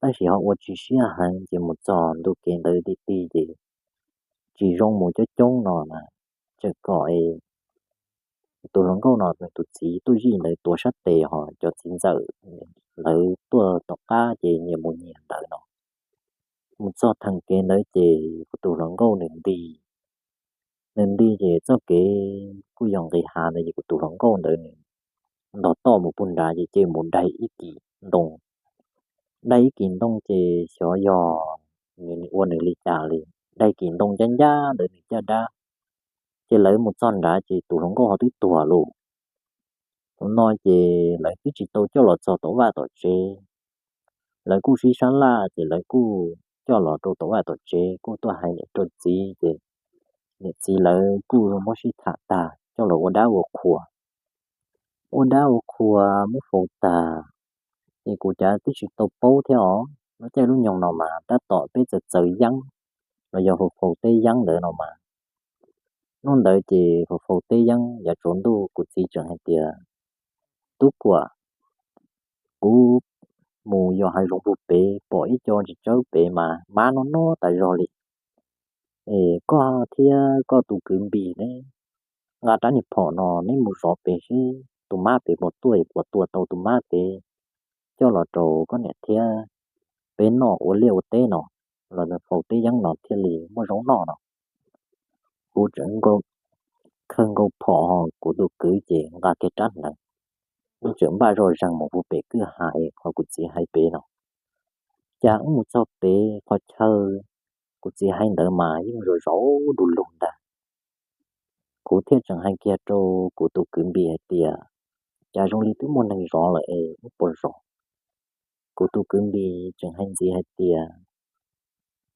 tab sis ho ua tsis siab heev ces mus txog ntu kev ntawd ti ti ces tsis zoo mus coob coob no mas, tseem kom tus hluas nkauj no nws tus txiv tuaj zij ntawd tuav sab tes, ho cov txiv ntxawm lawv tuaj tom qab ces nyias mus nyias ntawd no. Mus txog theem kev ntawd ces kuv tus hluas nkauj nws nti, nws nti ces txoj kev kuj yog nqis hav ntawd ces kuv tus hluas nkauj ntawd nws ntog toj mus puag nrad ces cia mus daig ib kis ntoo. Daig ib kis ntoo ces xyov yog nws ua nws li cas li, daig kis ntoo ncaj ncaj ntawd nws caj dab, ces lawv mus txog nrad ces tus hluas nkauj ho twb tuag lauj. Thaum no ces lawv twb tsis tau coj los txog tom vaj tom tsev. Lawv kuj sib sab laj ces lawv kuj coj los rau tom vaj tom tsev kuj tuaj hais niam rau txiv ces niam txiv lawv kuj muab sib tham tag coj los ua dab ua qhua. Ua dab ua qhua muab faus tag, ces kuv cav twb tsis tau paub thiab os. Lub caij lub nyoog no mas tab tom peb txawv txawv yeeb los yog faus faus teb yeeb ntawd no mas. Hnub ntawd ces faus faus teb yeeb yav tsaus ntuj kuv txiv tseem hais tias, Tub Kuam, kuv mus yos hav zoov puag pem pom ib co ntsis tsawb pem mas mab noj noj tas zog li. Es koj thiab koj tus kwv Npis neb nqa rab niag phom no neb mus zov pem seb tus mab pem puas tuaj, puas tua tau tus mab pem coj los rau koj niam thiab peb noj ua liaj ua teb no, los faus teb yeeb no thiaj li muaj zaub noj no. Kuv tseem khawb nkaus phom, kuv tus kwv ces nqa kiag rab hneev, wb tseem npaj zoj zeeg mus puag pem kwj ha qhov kuv txiv hais pem no. Cas wb mus txog pem qhov chaw kuv txiv hais ntawd mas yeej zos zos du lug ntag. Kuv thiaj tseem hais kiag rau kuv tus kwv Npis hais tias, Cas zoo li twb muaj neeg zov lawm es wb puas zov? Kuv tus kwv Npis tseem hais ntxiv hais tias,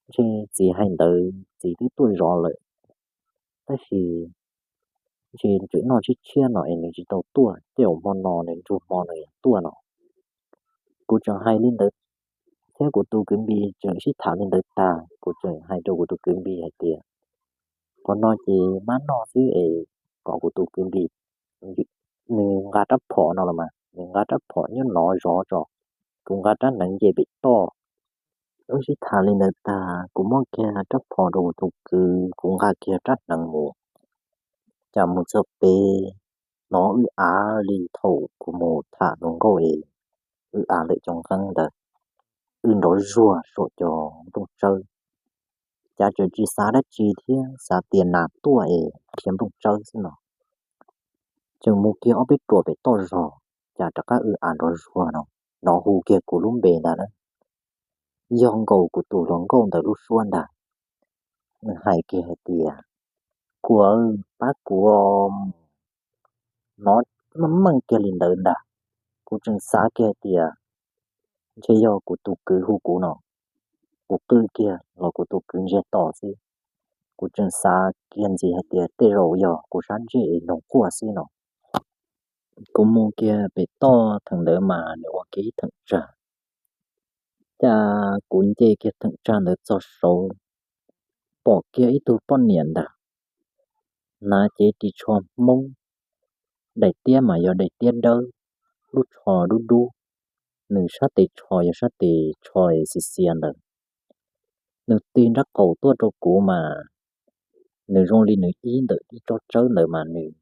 Ntshe txiv hais ntawd txiv twb tuaj zov lawm, tab sis ntshe tseem noj tshiab tshiab no es nws tsis tau tuaj, tej zaum hmo no nws nrug hmo nws tuaj no. Kuv tseem hais li ntawd thiab kuv tus kwv Npis tseem sib tham li ntawd tag, kuv tseem hais rau kuv tus kwv Npis hais tias, Qhov no ces mab noj xwb es kom kuv tus kwv Npis nws nqa rab phom no los mas nws nqa rab phom nyob no zov tso, kuv nqa rab hneev nce pem toj. Wb sib tham li ntawd tag kuv muab kiag rab phom rau kuv tus kwv, kuv nqa kiag rab hneev mus. Cas mus txog pem no wb av li thaum kuv mus tham hluas nkauj es wb av ntawm cov nqeeb ntawd, wb nrov zuag saum cov nplooj tsawb. Cas tseem tsis xav dab tsi thiab xav tias nas tuaj es dhia nplooj tsawb xwb no. Tseem mus kiag ob peb ruam pem toj zog, cas rov qab wb av nrov zuag no, nov hu kiag kuv lub npe ntag na. Yog nkaus kuv tus hluas nkauj ntawd lub suab ntag. Nws hais kiag hais tias, Kuv, pab kuv, nov meej meej kiag li ntawd ntag. Kuv tseem xav kiag hais tias ntshe yog kuv tus kwv hu kuv no. Kuv qw kiag los kuv tus kwv ntsiag to xwb. Kuv tseem xav kiag ntxiv hais tias tej zaum yog kuv sab ntsej es noog quaj xwb no. Kuv mus kiag pem toj theem ntawd mas nws ua kiag ib theem tsag. Cas kuv nce kiag theem tsag ntawd txog saud, pom kiag ib tug poj niam ntag, hnav cev ris tsho Hmoob, daim tiab mas yog daim tiab dawb, lub tsho dub dub, nws sab tes tsho yog sab tes tsho xiv xiav ntawd. Nws tig nraub qaum tuaj rau kuv mas nws zoo li nws ib ntawm ib tsob tsawb ntawd mas nws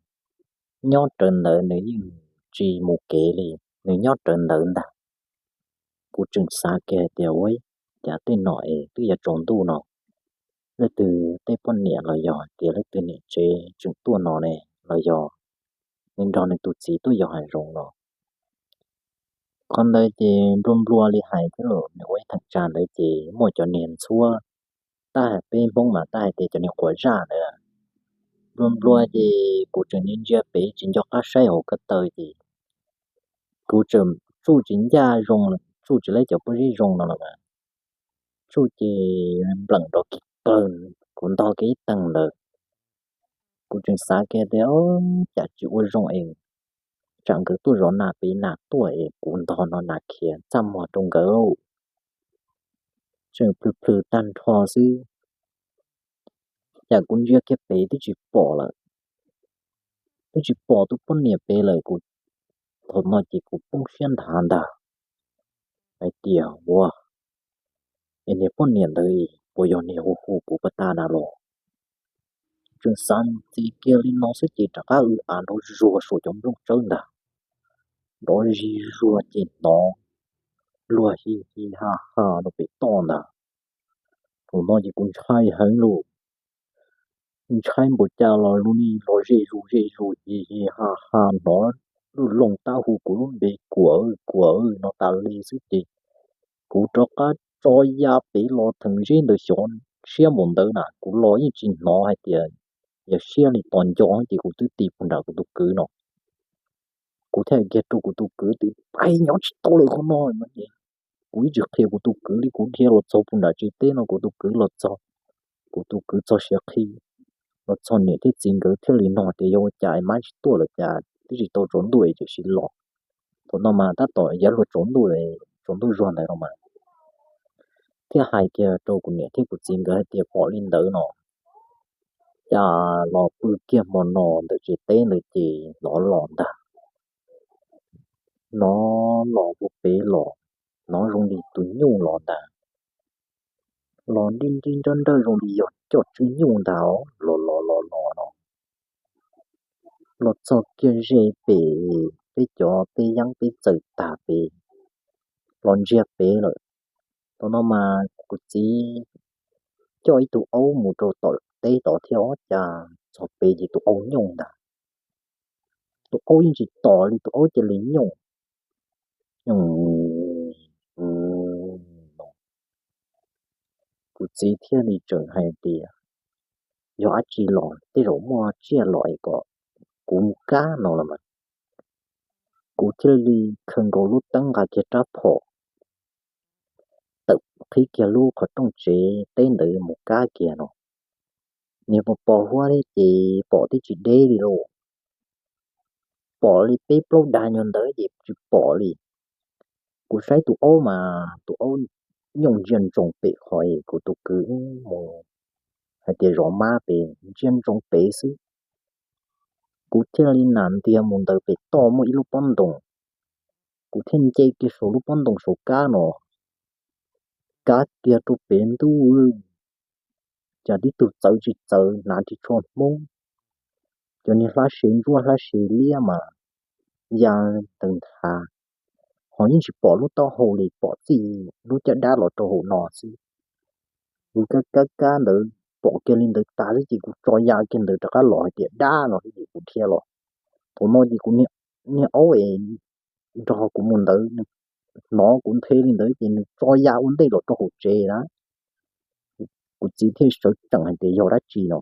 nyob rawv ntawd, nws yeej tsis mus kev li, nws nyob rawv ntawd ntag. Kuv tseem xav kiag hais tias ua cas tej no es twb yuav tsaus ntuj no, leej twg tej poj niam los yog tias leej twg niam tsev tseem tuaj no ne, los yog nws nrog nws tus txiv tuaj yos hav zoov no. Qhov ntawd ces nplua nplua li hais thiab los nws ua ib theem tsam ntawd ces muaj cov niag ntxhuab, tab hais peb Hmoob mas tab hais tias cov niag quav zaj ntawd. Nplua nplua ces kuv tseem ntsia ntsia pem tsis nco qab saib hauv ko taw ces kuv tseem tsuj tsis ncaj zoo, tsuj tsis laib cov pob zeb zoo no los mas tsuj ces npleem nrov kiag pawg, kuv ntog kiag ib teeg ntawd. Kuv tseem xav kiag tias cas tsis ua zoo es tsam nkawd tuaj zov nas pem nas tuaj es kuv ntog no nas khiav txaj muag rau nkawd lauj. Tseem plhws plhws tag nrho xwb, cas kuv ntsia kiag pem twb tsis pom lawm, twb tsis pom tus poj niam pem lawm. Kuv, thaum no ces kuv poob siab nthav ntag hais tias ua, es niag poj niam ntawd puas yog niag hu hu kuv puag ta na los? Tseem xav ntxiv kiag li no xwb ces rov qab w av nrov zuag saum cov nplooj tsawb ntag. Nrov zig zuag ces hnov luag hi hi ha ha rau pem toj ntag. Thaum no ces kuv ntshai heev lauj, ntshai npaum cas los zoo li los ze zus ze zus hi hi ha ha, hnov lub loog tab hu kuv lub npe Kuam Kuam no tas li xwb ces kuv rov qab tso ya pem los theem zeb ntawd xyov siab npaum ntawd na, kuv los yeej tsis hnov hais tias yog siab li tos nco ces kuv twb tig puag nram kuv tus kwv no. Kuv thiaj kiag rau kuv tus kwv tias pais nyob tsis tau lawm qhov no. Kuv ib tsis qhia kuv tus kwv li, kuv dhia los txog puag nram tsev teb no kuv tus kwv los txog, kuv tus kwv txog siav qhi, los txog niam thiab txiv nkawd thiaj li nug tias yog ua cas es mab tsis tuaj lawm cas twb tsis tau tsaus ntuj es tseem sim los. Thaum no mas tab tom yav luag tsaus ntuj, tsaus ntuj zuag ntawd no mas thiaj hais kiag rau kuv niam thiab kuv txiv nkawd hais tias pom li ntawd no, cas los pw kiag hmo no ntawm tsev teb ntawd ces hnov los ntag, hnov los ua pem los, hnov zoo li tus nyuj los ntag, los nrij nrij nrawj nrawj zoo li yog coj tswb nyuj ntag, los los los los no, los txog kiag ze pem peb cov teb yeeb peb txawm tag pem, los ntsiag pem lawm. Thaum no mas kuv txiv coj ib tug aub mus rau tom teb tod thiab, cas txog pem ces tus aub nyooj ntag. Tus aub yeej tsis tom li, tus aub cia li nyooj, nyooj no. Kuv txiv thiaj li tseem hais tias yog dab tsi los, tej zaum muaj tsiaj los es kom kuv mus kab no los mas. Kuv thiaj li khaws nkaus lub teeb nqa kiag rab phom tawm qhib kiag lub qhov rooj tsev teb ntawd mus kab kiag no. Niag pos pos huab thiab ces pom twb tsis deb li lauj, pom li peb plaub dag nyuag ntawd ces tsis pom li. Kuv saib tus aub mas tus aub nyooj ntsia ntsoov pem qhov kuv tus kwv mus hais tias zov mab pem, ntsia ntsoov pem xwb. Kuv thiaj li nam ntiag mus ntawd pem toj muaj ib lub pob ntoos, kuv thiaj nce kiag saum lub pob ntoos saum kab no, kab kiag rau pem ntuj, cas tib tug txawv tsis txawv hnav ris tsho Hmoob, cov niag hlab sev ntsuab hlab sev liab mas ya ntawd nthav, ho yeej tsis pom lub taub hau li, pom txij lub caj dab los rau hauv no xwb. Kuv kab kab kab ntawd pom kiag li ntawd tas xwb ces kuv tso ya kiag ntawd rov qab los hais tias dab no xwb ces kuv dhia los. Thaum no ces kuv niag aub es nrog kuv mus ntawd, nws hnov kuv nthe li ntawd ces nws tso ya ua ntej los rau hauv tsev na. Kuv txiv thiaj sawv tsees hais tias yog dab tsi no,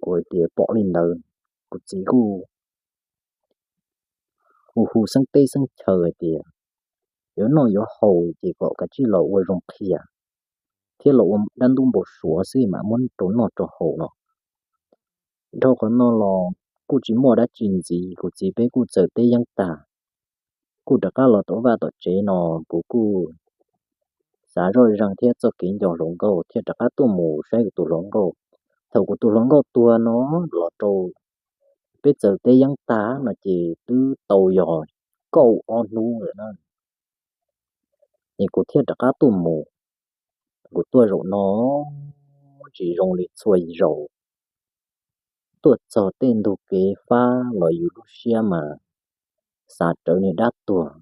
kuv hais tias pom li ntawd. Kuv txiv kuj hu hu xeeb teb xeeb chaw hais tias yuav noj yuav haus ces kom kav tsij los ua zoo qhia thiab los ua dab ntub npau suav xwb mam muab rau noj rau haus no. Dhau qhov no los kuj tsis muaj dab tsi ntxiv, kuv txiv peb kuj txawm teb yeeb tag, kuj rov qab los tom vaj tom tsev no, kuv kuj xav zoj zeeg thiab txoj kev nco hluas nkauj thiaj rov qab tuaj mus saib kuv tus hluas nkauj. Thaum kuv tus hluas nkauj tuag no los rau peb txawm teb yeeb tag no ces twb tau yog kaum ob hnub lawm na. Ces kuv thiaj rov qab tuaj mus. Kuv tuaj zaum no tsis zoo li txhua zaus. Tuaj txog tej ntug kev fab los yus lub siab mas xav rawv niag dab tuag.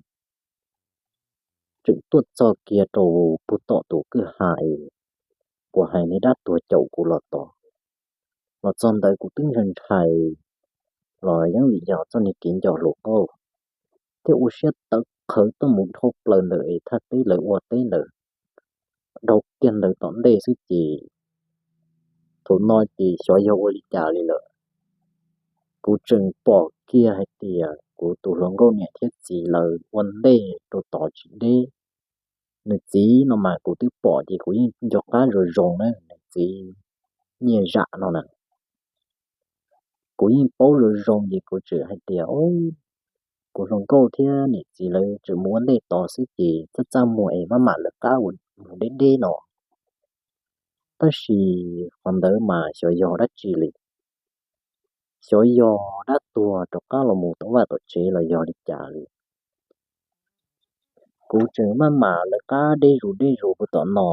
Tseem tuaj txog kiag rau puag tom tus kwj ha es puas hais niag dab tuag caum kuv los tod. Los txog ntawd kuv twb ntshai ntshai los yeej vim yog txoj niag kev nco hluas nkauj, thiaj ua siab tawv qhawv tuaj mus dhau plaws ntawm es thaj teb lawv ua teb ntawd, dhau kiag ntawd tom ntej xwb ces thaum no ces xyov yog ua li cas li lawm. Kuv tseem pom kiag hais tias kuv tus hluas nkauj niam thiab txiv lawv ua ntej rau tod tsis deb. Nws txiv no mas kuv twb pom ces kuv yeej nco qab zoo zoo na, nws txiv Nyiaj Zam no na. Kuv yeej paub zoo zoo ces kuv tseem hais tias, kuv hluas nkauj thiab niam txiv lawv tseem mus ua ntej tod xwb ces txaj txaj muag es maj mam lawv qab mus deb deb no. Tab sis qhov ntawd mas xyov yog dab tsi li, xyov yog dab tuag rov qab los mus tom vaj tom tsev los yog li cas li. Kuv tseem maj mam lawv qab deb zus deb zus puag tom no,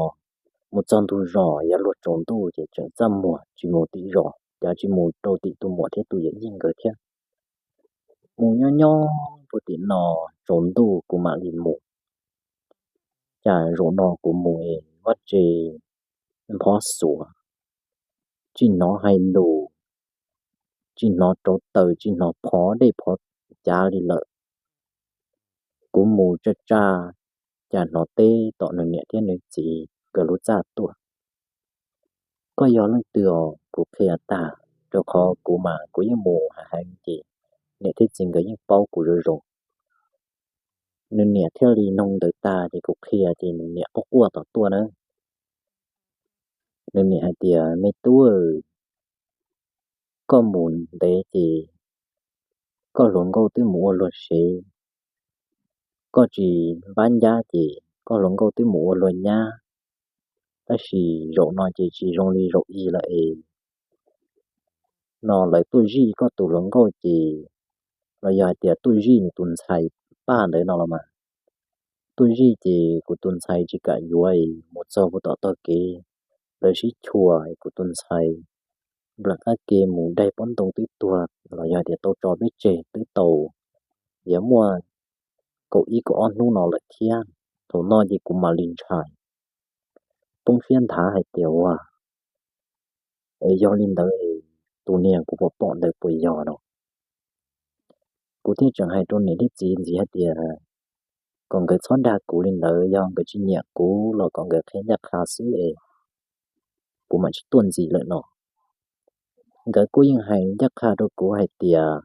mus txog ntug zos yog luag tsaus ntuj ces tseem txaj muag tsis mus tim zos, cas tsis mus rau tim tus muam thiab tus yawm yij nkawd thiab. Mus nyob nyob puag tim no tsaus ntuj kuv mam li mus. Cas zaum no kuv mus es vaj tse nphob xuav, tsis hnov hais lus, tsis hnov rauv taws, tsis hnov phov dej phov cav li lawm. Kuv mus tsa tsa, cas hnov teb tom nws niam thiab nws txiv nkawd lub txaj tuaj. Koj yog leej twg os? Kuv qhia tag, rau qhov kuv mas kuv yeej mus hais heev ces niam thiab txiv nkawd yeej paub kuv zoo zoo. Nws niam thiaj li noog ntawd tag ces kuv qhia ces nws niam quaj quaj tom tuaj na. Nws niam hais tias, me tub, koj mus ntev ces koj hluas nkauj twb mus ua luag sev, koj tsis npab ncab ces koj hluas nkauj twb mus ua luag nyab. Tab sis zaum no ces tsis zoo li zaum i lawm es no lawv tuaj zij koj tus hluas nkauj ces, los yog hais tias tuaj zij nws tus ntxhais Paj ntawd no los mas, tuaj zij ces kuv tus ntxhais tsis kam yuav es mus txog puag tom tog kev, lawv sib chua es kuv tus ntxhais nplam qab ke mus daig pob ntoo twb tuag los yog tias tau tso peb tseg twb tau yuav muaj kaum ib kaum ob hnub no lawm thiab. Thaum no ces kuv mam li ntshai, poob siab nthav hais tias ua es yog li ntawd, tus niag kuv pom pom ntawd puas yog no? Kuv thiaj tseem hais rau niam thiab txiv ntxiv hais tias kom nkawd txhob dag kuv li ntawd, yog nkawd tsis nyiam kuv los kom nkawd qhia ncaj qha xwb es kuv mam tsis tuaj ntxiv lawm no. Nkawd kuj yeej hais ncaj qha rau kuv hais tias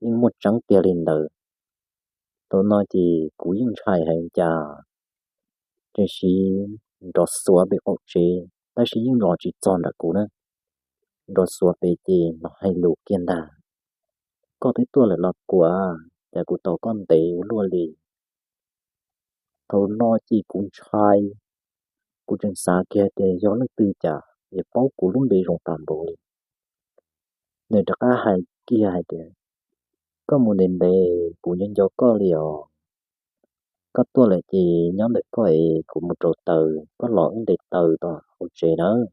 yeej muaj tseeb tiag li ntawd. Thaum no ces kuv yeej ntshai heev cas tseem siv nrov xuav pem qaum tsev, tab sis yeej los tsis txog nram kuv na. Nrov xuav pem ces hnov hais lus kiag ntag, koj twb tuaj lawm los kuv, cas kuv tos koj ntev ua luaj li. Thaum no ces kuv ntshai, kuv tseem xav kiag tias yog leej twg cas es paub kuv lub npe zoo tas npaum li. Nws rov qab hais kiag hais tias, koj mus ntev ntev kuv nco nco koj li os. Koj tuaj lawm ces nyob ntawm koj es kuv mus rau taws, koj los wb nte taws tom hauv tsev nawb.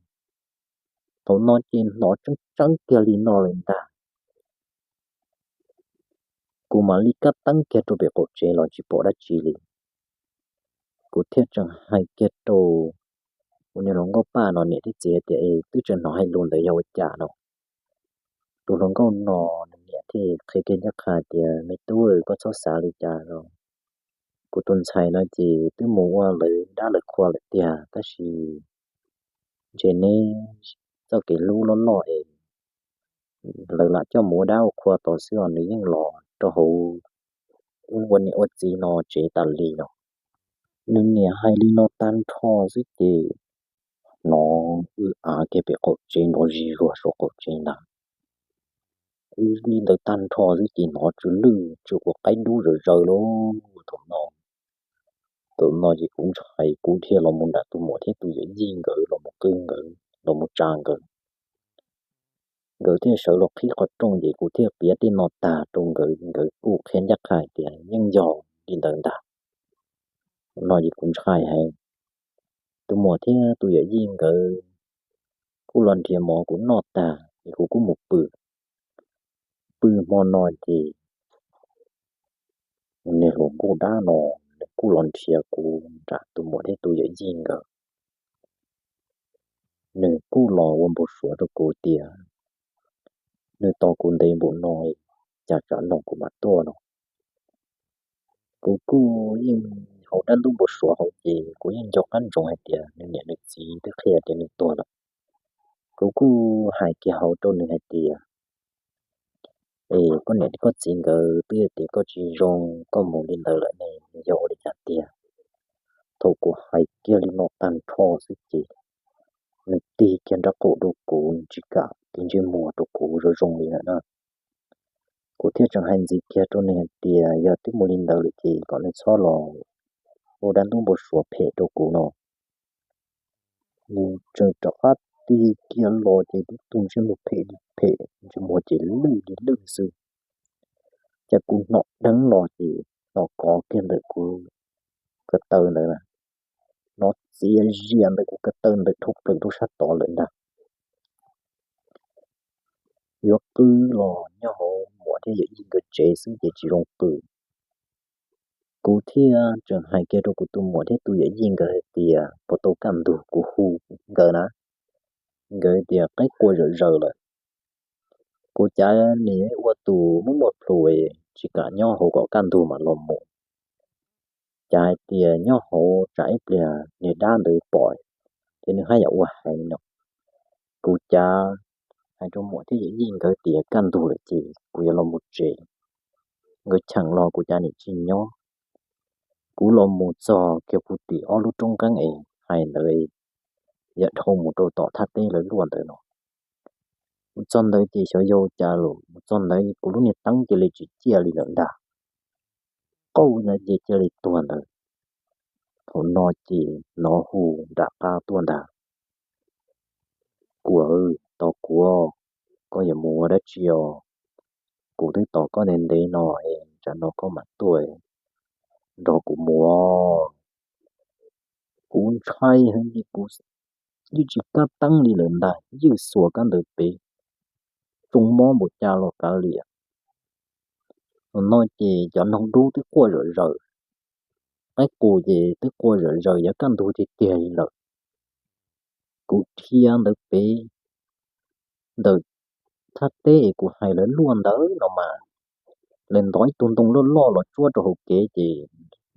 Thaum no ces hnov tseeb tseeb kiag li no lawm ntag. Kuv mam li kab teeb kiag rau pem qaum tsev los tsis pom dab tsi li. Kuv thiaj tseem hais kiag rau kuv niag hluas nkauj Paj no niam thiab txiv hais tias, es twb tseem hnov hais lus ntawd yog ua cas no? Tus hluas nkauj no nws niam thiaj qhia kiag ncaj qha tias, me tub, koj txhob xav li cas os. Kuv tus ntxhais no ces twb mus ua lawv dab lawv qhua lawm tiag, tab sis ntshe neb txoj kev hlub loj loj es lawv lam coj mus ua dab ua qhua tod xwb os, nws yeej los rau hauv ua niam ua txiv no tsev tas li no. Nws niam hais li no tag nrho xwb ces hnov w av kiag pem qaum tsev nrov zis zuag saum qaum tsev ntag. Li ntawd tag nrho xwb ces hnov tsw lwj tsw quav qaib dub zawv zawv lauj. Thaum no, thaum no ces kuv ntshai, kuv thiaj los mus nram tus muam thiab tus yawm yij nkawd los mus qw nkawd los mus tsa nkawd. Nkawd thiaj sawv los qhib qhov rooj ces kuv thiaj piav tej no tag rau nkawd, nkawd kuj qhia ncaj qha hais tias yeej yog li ntawd ntag. No ces kuv ntshai heev. Tus muam thiab tus yawm yij nkawd kuj los nrhiav mov kuv noj tag es kuv kuj mus pw. Pw hmo no ces niag hluas nkauj dab no nws kuj los nrhiav kuv nram tus muam thiab tus yawm yij nkawd. Nws kuj los ua npau suav rau kuv tias nws tos kuv ntev npaum no, cas tsam no kuv mam tuaj no. Kuv kuj yeej hauv dab ntub npau suav hauv ces kuv yeej nco qab ntsoov hais tias nws niam nws txiv twb qhia tias nws tuag lawm. Kuv kuj hais kiag hauv rau nws hais tias, Es koj niam thiab koj txiv nkawd twb tias koj tsis zoo, koj mus li ntawd lawm ne, yog ua li cas tiag? Thaum kuv hais kiag li no tag nrho xwb ces nws tig kiag nraub qaum rau kuv, nws tsis kam tig ntsej muag rau kuv zoo zoo li lawm na. Kuv thiaj tseem hais ntxiv kiag rau nws hais tias yog twb mus li ntawd lawm ces kom nws txhob los ua dab ntub npau suav phem rau kuv no. Nws tseem rov qab tig kiag los ces tib tug ntsej muag phem li phem, ntsej muag ces lwj li lwj xwb. Ces kuv hnov dheev los ces hnov kov kiag ntawm kuv ko taw ntawd, hnov txias zias ntawm kuv ko taw ntawm dhau plaws rau sab tod lawm ntag. Yuav qw los nyob hauv muam thiab yawm yij nkawd tsev xwb ces tsis zoo qw. Kuv thiaj tseem hais kiag rau kuv tus muam thiab tus yawm yij nkawd hais tias puas tau kaj ntug, kuv hu nkawd na, nkawd tias qaib qua zawm zaws lawm. Kuv cav nim ua tus muaj muaj plhus, tsis kam nyob hauv kom kaj ntug mam los mus. Cav hais tias nyob hauv tsam ib pliag niag dab ntawd pom ces nws haj yam ua heev no. Kuv cav hais rau muam thiab yawm yij nkawd tias kaj ntug lawm ces kuv yuav los mus tsev. Nkawd cheem los kuv cav nim tsis nyob. Kuv los mus txog kiag puag tim ob lub roob nqeeb es hais ntawd, yav dhau mus rau tom thaj teb lawv luaj ntawd no. Mus txog ntawd ces xyov yog cas los mus txog ntawd kuv lub niag teeb cia li tsis ciaj li lawm ntag. Qauj ntawd ces cia li tuag ntawd. Thaum no ces hnov hu nram qab tuaj ntag, Kuam, tos kuv, koj yuav mus ua dab tsi os? Kuv twb tos koj ntev ntev no es tsam no koj mam tuaj nrog kuv mus. Kuv ntshai heev ces kuv ywj tsis kab teeb li lawm ntag, ywj xuas kab ntawd pem, tsoo mob npaum cas los kav liam. Thaum no ces cov noog dub twb quaj zom zaws, qaib qus ces twb quaj zom zaws, yuav kaj ntug tiag tiag li lawm. Kuv dhia ntawd pem ntawm thaj teb es kuv hais lawv luaj ntawd no mas, lawv ntov ib tug ntoo loj loj los tsuab rau hauv kev ces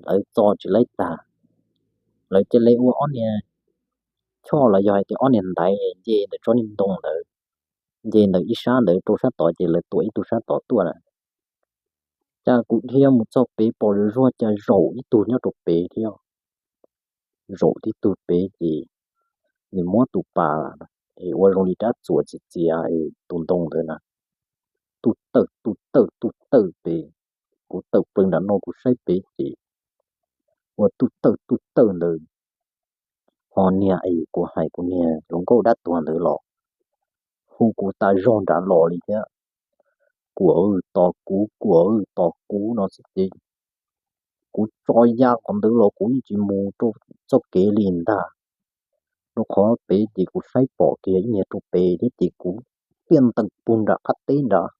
lawv txo tsis laib tag. Lawv cia li ua ob niag choj los yog hais tias ob niag ntaiv nce ntawm tsob niag ntoo ntawd, nce ntawm ib sab ntawd rau sab tod ces lawv tuam ib tug sab tod tuaj na. Cas kuv dhia mus txog pem pom zuag zuag cas zaum ib tug nyob rau pem thiab. Zaum tib tug pem ces nws muab tus pas es ua zoo li rab txuas txias txias es tus ntoo ntawd na, tuj tawm tuj tawm tuj tawm pem. Kuv tawm plaws nram no kuv saib pem ces ua tuj tawm tuj tawm ntawd. Ho niag es kuv hais kuv niag hluas nkauj dab tuag ntawd los hu kuv tas zog nrad los li thiab. Kuam, tos kuv, Kuam, tos kuv no xwb ces kuv tso ya qhov ntawd los kuv yeej tsis mus rau txoj kev li ntag. Rau qhov pem ces kuv saib pom kiag ib niag rau pem thiab ces kuv tiaj ntees puag nram qab teb nrad.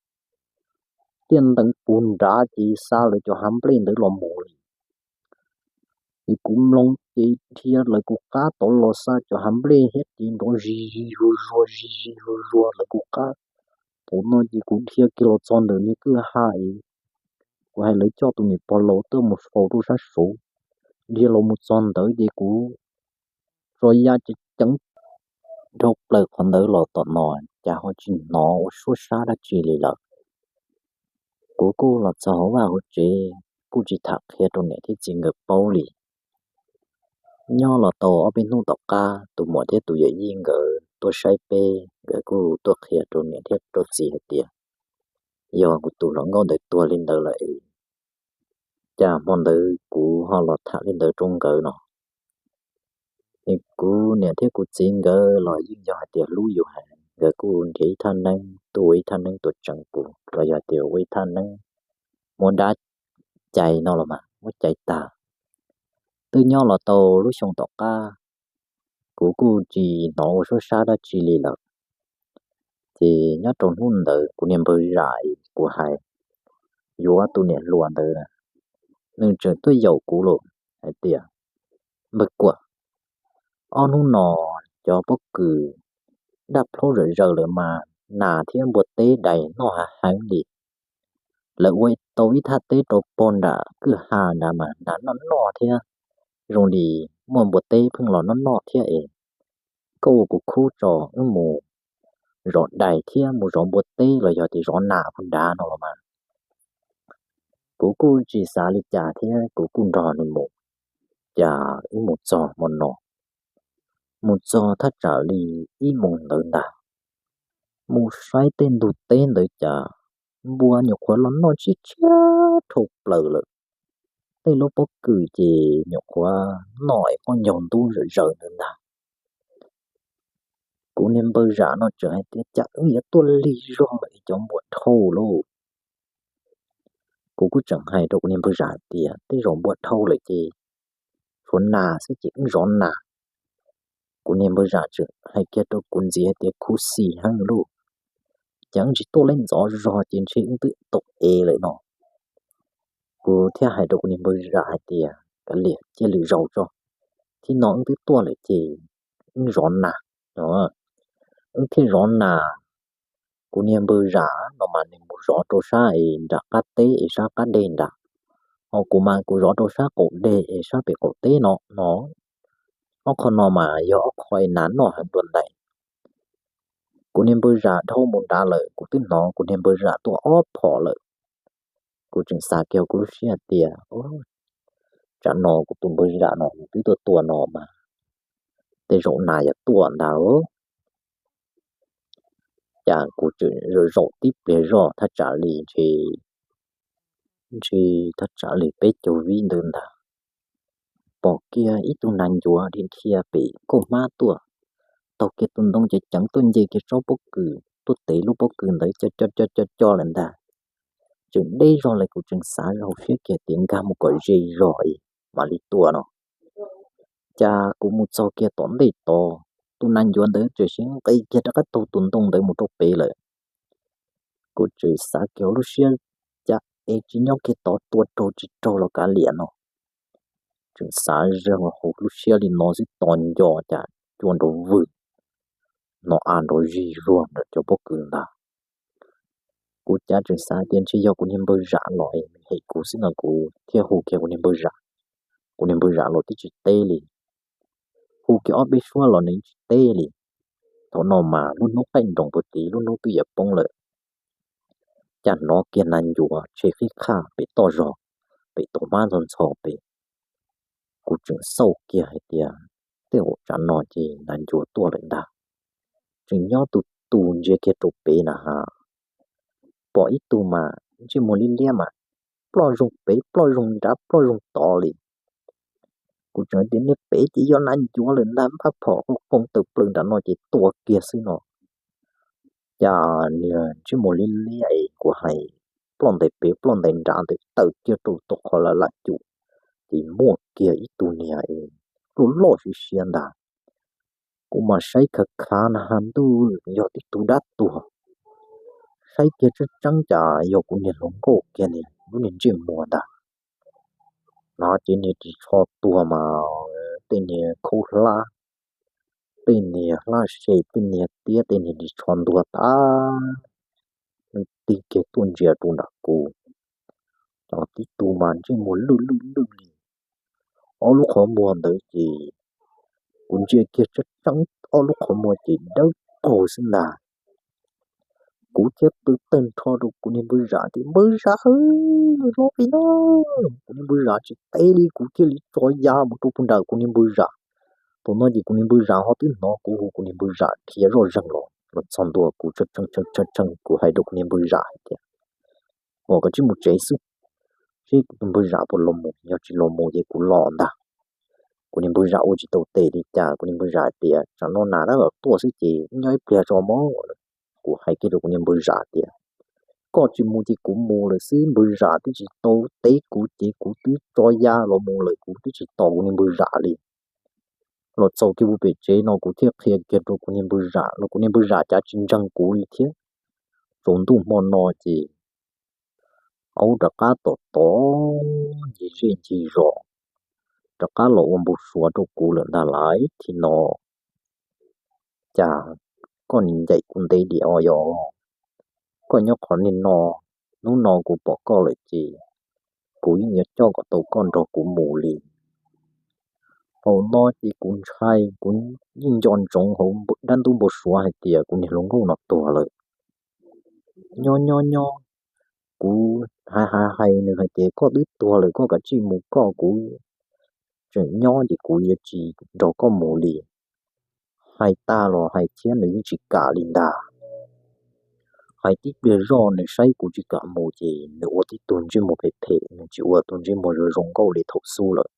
Tiaj ntees puag nrad ces xa lawv cov hav nplej ntawd los mus li. Ces kuv mloog ces dhia lawv kuv qab tod los xa cov hav nplej thiab ces nrov zis zis zuag zuag zis zis zuag zuag lawv kuv qab. Thaum no ces kuv dhia kiag los txog ntawm niag kwj ha es kuv hais lawv coj tus niam pog laus tuaj mus faus rau sab saud. Dhia los mus txog ntawd ces kuv tso ya ceev ceev dhau plaws qhov ntawd los tom no, cas ho tsis hnov ua suab sab dab tsi li lawm. Kuv kuj los txog hauv vaj hauv tsev, kuj tsis tham qhia rau niam thiab txiv nkawd paub li. Nyob los tau ob peb hnub tom qab, tus muam thiab tus yawm yij nkawd tuaj saib peb, nkawd kuj tuaj qhia rau niam thiab rau txiv hais tias yog kuv tus hluas nkauj ntawd tuag li ntawd lawm es cas hmo ntawd kuv ho los tham li ntawd rau nkawd no. Es kuv niam thiab kuv txiv nkawd los yeej yog hais tias hlub yus heev, nkawd kuj nrhiav ib thaj neeb tuaj ua ib thaj neeb tuam tseev kuv, los yog tias ua ib thaj neeb muab dab cais no los mas muab cais tag. Twb nyob los tau lub xyoo tom qab, kuv kuj tsis hnov ua suab sab dab tsi li lawm. Ces nyob rau hnub ntawd kuv niag npawg Zam, kuv hais yuav tus niam hluas ntawd, nws tseem tuaj yaum kuv lawm hais tias, Npawg Kuam, ob hnub no cov pob kws daj plhaub zawm zaws lawm mas nas thiab npua teb dais noj hav heev li. Lawv ua tau ib thaj teb rau pog nram kwj ha nrad mas nas noj noj thiab, zoo li muaj npua teb pheej los noj noj thiab es. Koj ua kuv khub tso, wb mus zov dais thiab mus zov npua teb los yog tias zov nas pog nrad no los mas. Kuv kuj tsis xav li cas thiab kuv kuj nrog nws mus. Cas wb mus txog hmo no, mus txog thaj tsam li ib moos ntawd ntag, mus saib tej ntug teb ntawd cas npua nyuam qhuav los noj tshiab tshiab dhau plaws lawm. Tej lub pob kws ces nyuam qhuav noj es muab ncaug ntub zawm zaws ntawd ntag. Kuv niag npawg Zam no tseem hais tias, Cas wb yuav tuaj lig zog lawm es cov npua dhau lauj. Kuv kuj tseem hais rau kuv niag npawg Zam hais tias, Tej zaum npua dhau lawm ces tshuav nas xwb ces wb zov nas. Kuv niag npawg Zam tseem hais kiag rau kuv ntxiv hais tias, Khuv xim heev lauj, cas wb tsis tuaj laib ntxov zog ces ntshe wb twb tau ev lawm no. Kuv thiaj hais rau kuv niag npawg Zam hais tias, Kav liam, cia lwm zaus tso, thib no wb twb tuaj lawm ces wb zov nas no. Wb thiaj zov nas. Kuv niag npawg Zam no mas nws mus zov rau sab es nram qab teb es sab qab deg nrad, ho kuv mas kuv zov rau sab qaum deg es sab pem qaum teb no no. Ob qho no mas yog ob qho es nas noj heev dua ntais. Kuv niag npawg Zam dhau mus nrad lawm, kuv twb hnov kuv niag npawg Zam tuaj ob phom lawm. Kuv tseem xav kiag kuv lub siab hais tias, Tsam no kuv tus npawg Zam no nws twb tuaj tua no mas tej zaum nas yuav tuaj ntag. Cas kuv tseem zaum zaum tib pliag zoj thaj tsam li ntshe, ntshe thaj tsam li peb caug vib ntawd ntag, pom kiag ib tug nas ncuav dhia dhia pem kauj hmab tuaj, taug kiag tus ntoo ceev ceev tuaj nce kiag tsob pob kws tuaj tev lub pob kws ntawd co co co co co lawm ntag. Tseem deb zog lawm kuv tseem xav hauv siab kiag tias nkag mus kom ze zog mam li tua no. Cas kuv mus txog kiag tom ntej tod, tus nas ncuav ntawd tseem sib nqis kiag rov qab taug tus ntoo ntawd mus rau pem lawm. Kuv tseem xav kiag lub siab, cas es tsis nyob kiag tod tua raug tsis raug los kav liam no. Tseem xav zog hauv lub siab li no xwb tos nco cas cua nrov vwg, hnov a nrov zig zuag ntawm cov pob kws ntag. Kuv cav tseem xav tias ntshe yog kuv niag npawg Zam los hem kuv xwb no kuv thiaj hu kiag kuv niag npawg Zam. Kuv niag npawg Zam los twb tsis teb li, hu kiag ob peb suab los nws tsis teb li. Thaum no mas lub hnub qaij nroos puag tid lub hnub twb yuav poob lawm. Cas hnov kiag nas ncuav tshe qhib qhaj pem toj zog, pem tus hmab ntxhov ntxhov pem. Kuv tseem xauj kiag hais tias tej zaum tsam no ces nas ncuav tuaj lawm ntag. Tseem nyob tus tus ntsia kiag rau pem na has, pom ib tug mas ntsej muag liab liab mas ploj zoo pem ploj zoo nrad ploj zoo tod li. Kuv tseem tias niag pem ces yog nas ncuav lawm ntag, npaj phom qoo qoo tawm plaws nram no ces tua kiag xwb no. Cas niag ntsej muag liab liab es kuv hais ploj ntais pem ploj ntais nrad ntawd tawm kiag rau tom qhov lawv lam cum, ces muaj kiag ib tug niag es loj loj siab siab ntag. Kuv mas saib khav khav na has ntuj, yog tib tug dab tuag. Saib kiag tseeb tseeb cas yog kuv niag hluas nkauj kiag niag lub niag ntsej muag ntag. No ces niag ris tsho tuag mas tej niag khaub hlab, tej niag hlab se, tej niag tiab, tej niag ris tsho ntuag tas, nws tig kiag tuaj ntsia rau nram kuv. Tib tug mas ntsej muag lwj lwj lwj li, ob lub qhov muag ntawd ces kuv ntsia kiag tseeb tseeb ob lub qhov muag ces dawb paug xwb ntag. Kuv thiaj qw tawg nrho rau kuv niag npawg Zam tias, Npawg Zam, los pem no. Kuv niag npawg Zam tsis teb li, kuv thiaj li tso ya mus rau puag nram kuv niag npawg Zam. Thaum no ces kuv niag npawg Zam ho twb hnov kuv hu kuv niag npawg Zam dhia zoj zeeg los, los txog ntua kuv tshee tshee tshee, kuv hais rau kuv niag npawg Zam hais tias, Ua koj tsis mus tsev xwb, seb kuv tus npawg Zam puas los mus, yog tsis los mus ces kuv los ntag. Kuv niag npawg Zam ua tsis tau tes li cas, kuv niag npawg Zam hais tias, Tsam no nas dab los tuaj xwb ces nyob ib pliag tso mog. Kuv hais kiag rau kuv niag npawg Zam tias, koj tsis mus ces kuv mus lawm xwb, npawg zam twb tsis tau teb kuv ces kuv twb tso ya los mus lawm, kuv twb tsis tos kuv niag npawg zam li. Los txog kiag pem tsev no kuv thiaj qhia kiag rau kuv niag npawg zam los kuv niag npawg zam cas tsis ntseeg kuv li thiab. Tsaus ntuj hmo no ces aub rov qab tom tod ncig zej ncig zos, rov qab los ua npau suav rau kuv lawm ntag lauj. Thaum no cas koj nim ncaim kuv ntev diam os yog, koj nyob qhov niag no, hnub no kuv pom koj lawm ces kuv yeej yuav coj kom tau koj nrog kuv mus li. Thaum no ces kuv ntshai, kuv yeej nco ntsoov hauv dab ntub npau suav hais tias kuv niag hluas nkauj no tuag lawm. Nyob nyob nyob, kuv hais hais hais nws hais tias koj twb tuag lawm koj kav tsij mus koj, kuv tseem nyob ces kuv yuav tsis nrog koj mus li. Hais tag los hais thiab nws yeej tsis kam li ntag. Hais tib pliag zoj nws saib kuv tsis kam mus ces nws ua tib tug ntsej muag phem phem, nws tsis ua tus ntsej muag zoo zoo nkauj li thaum xub lawm.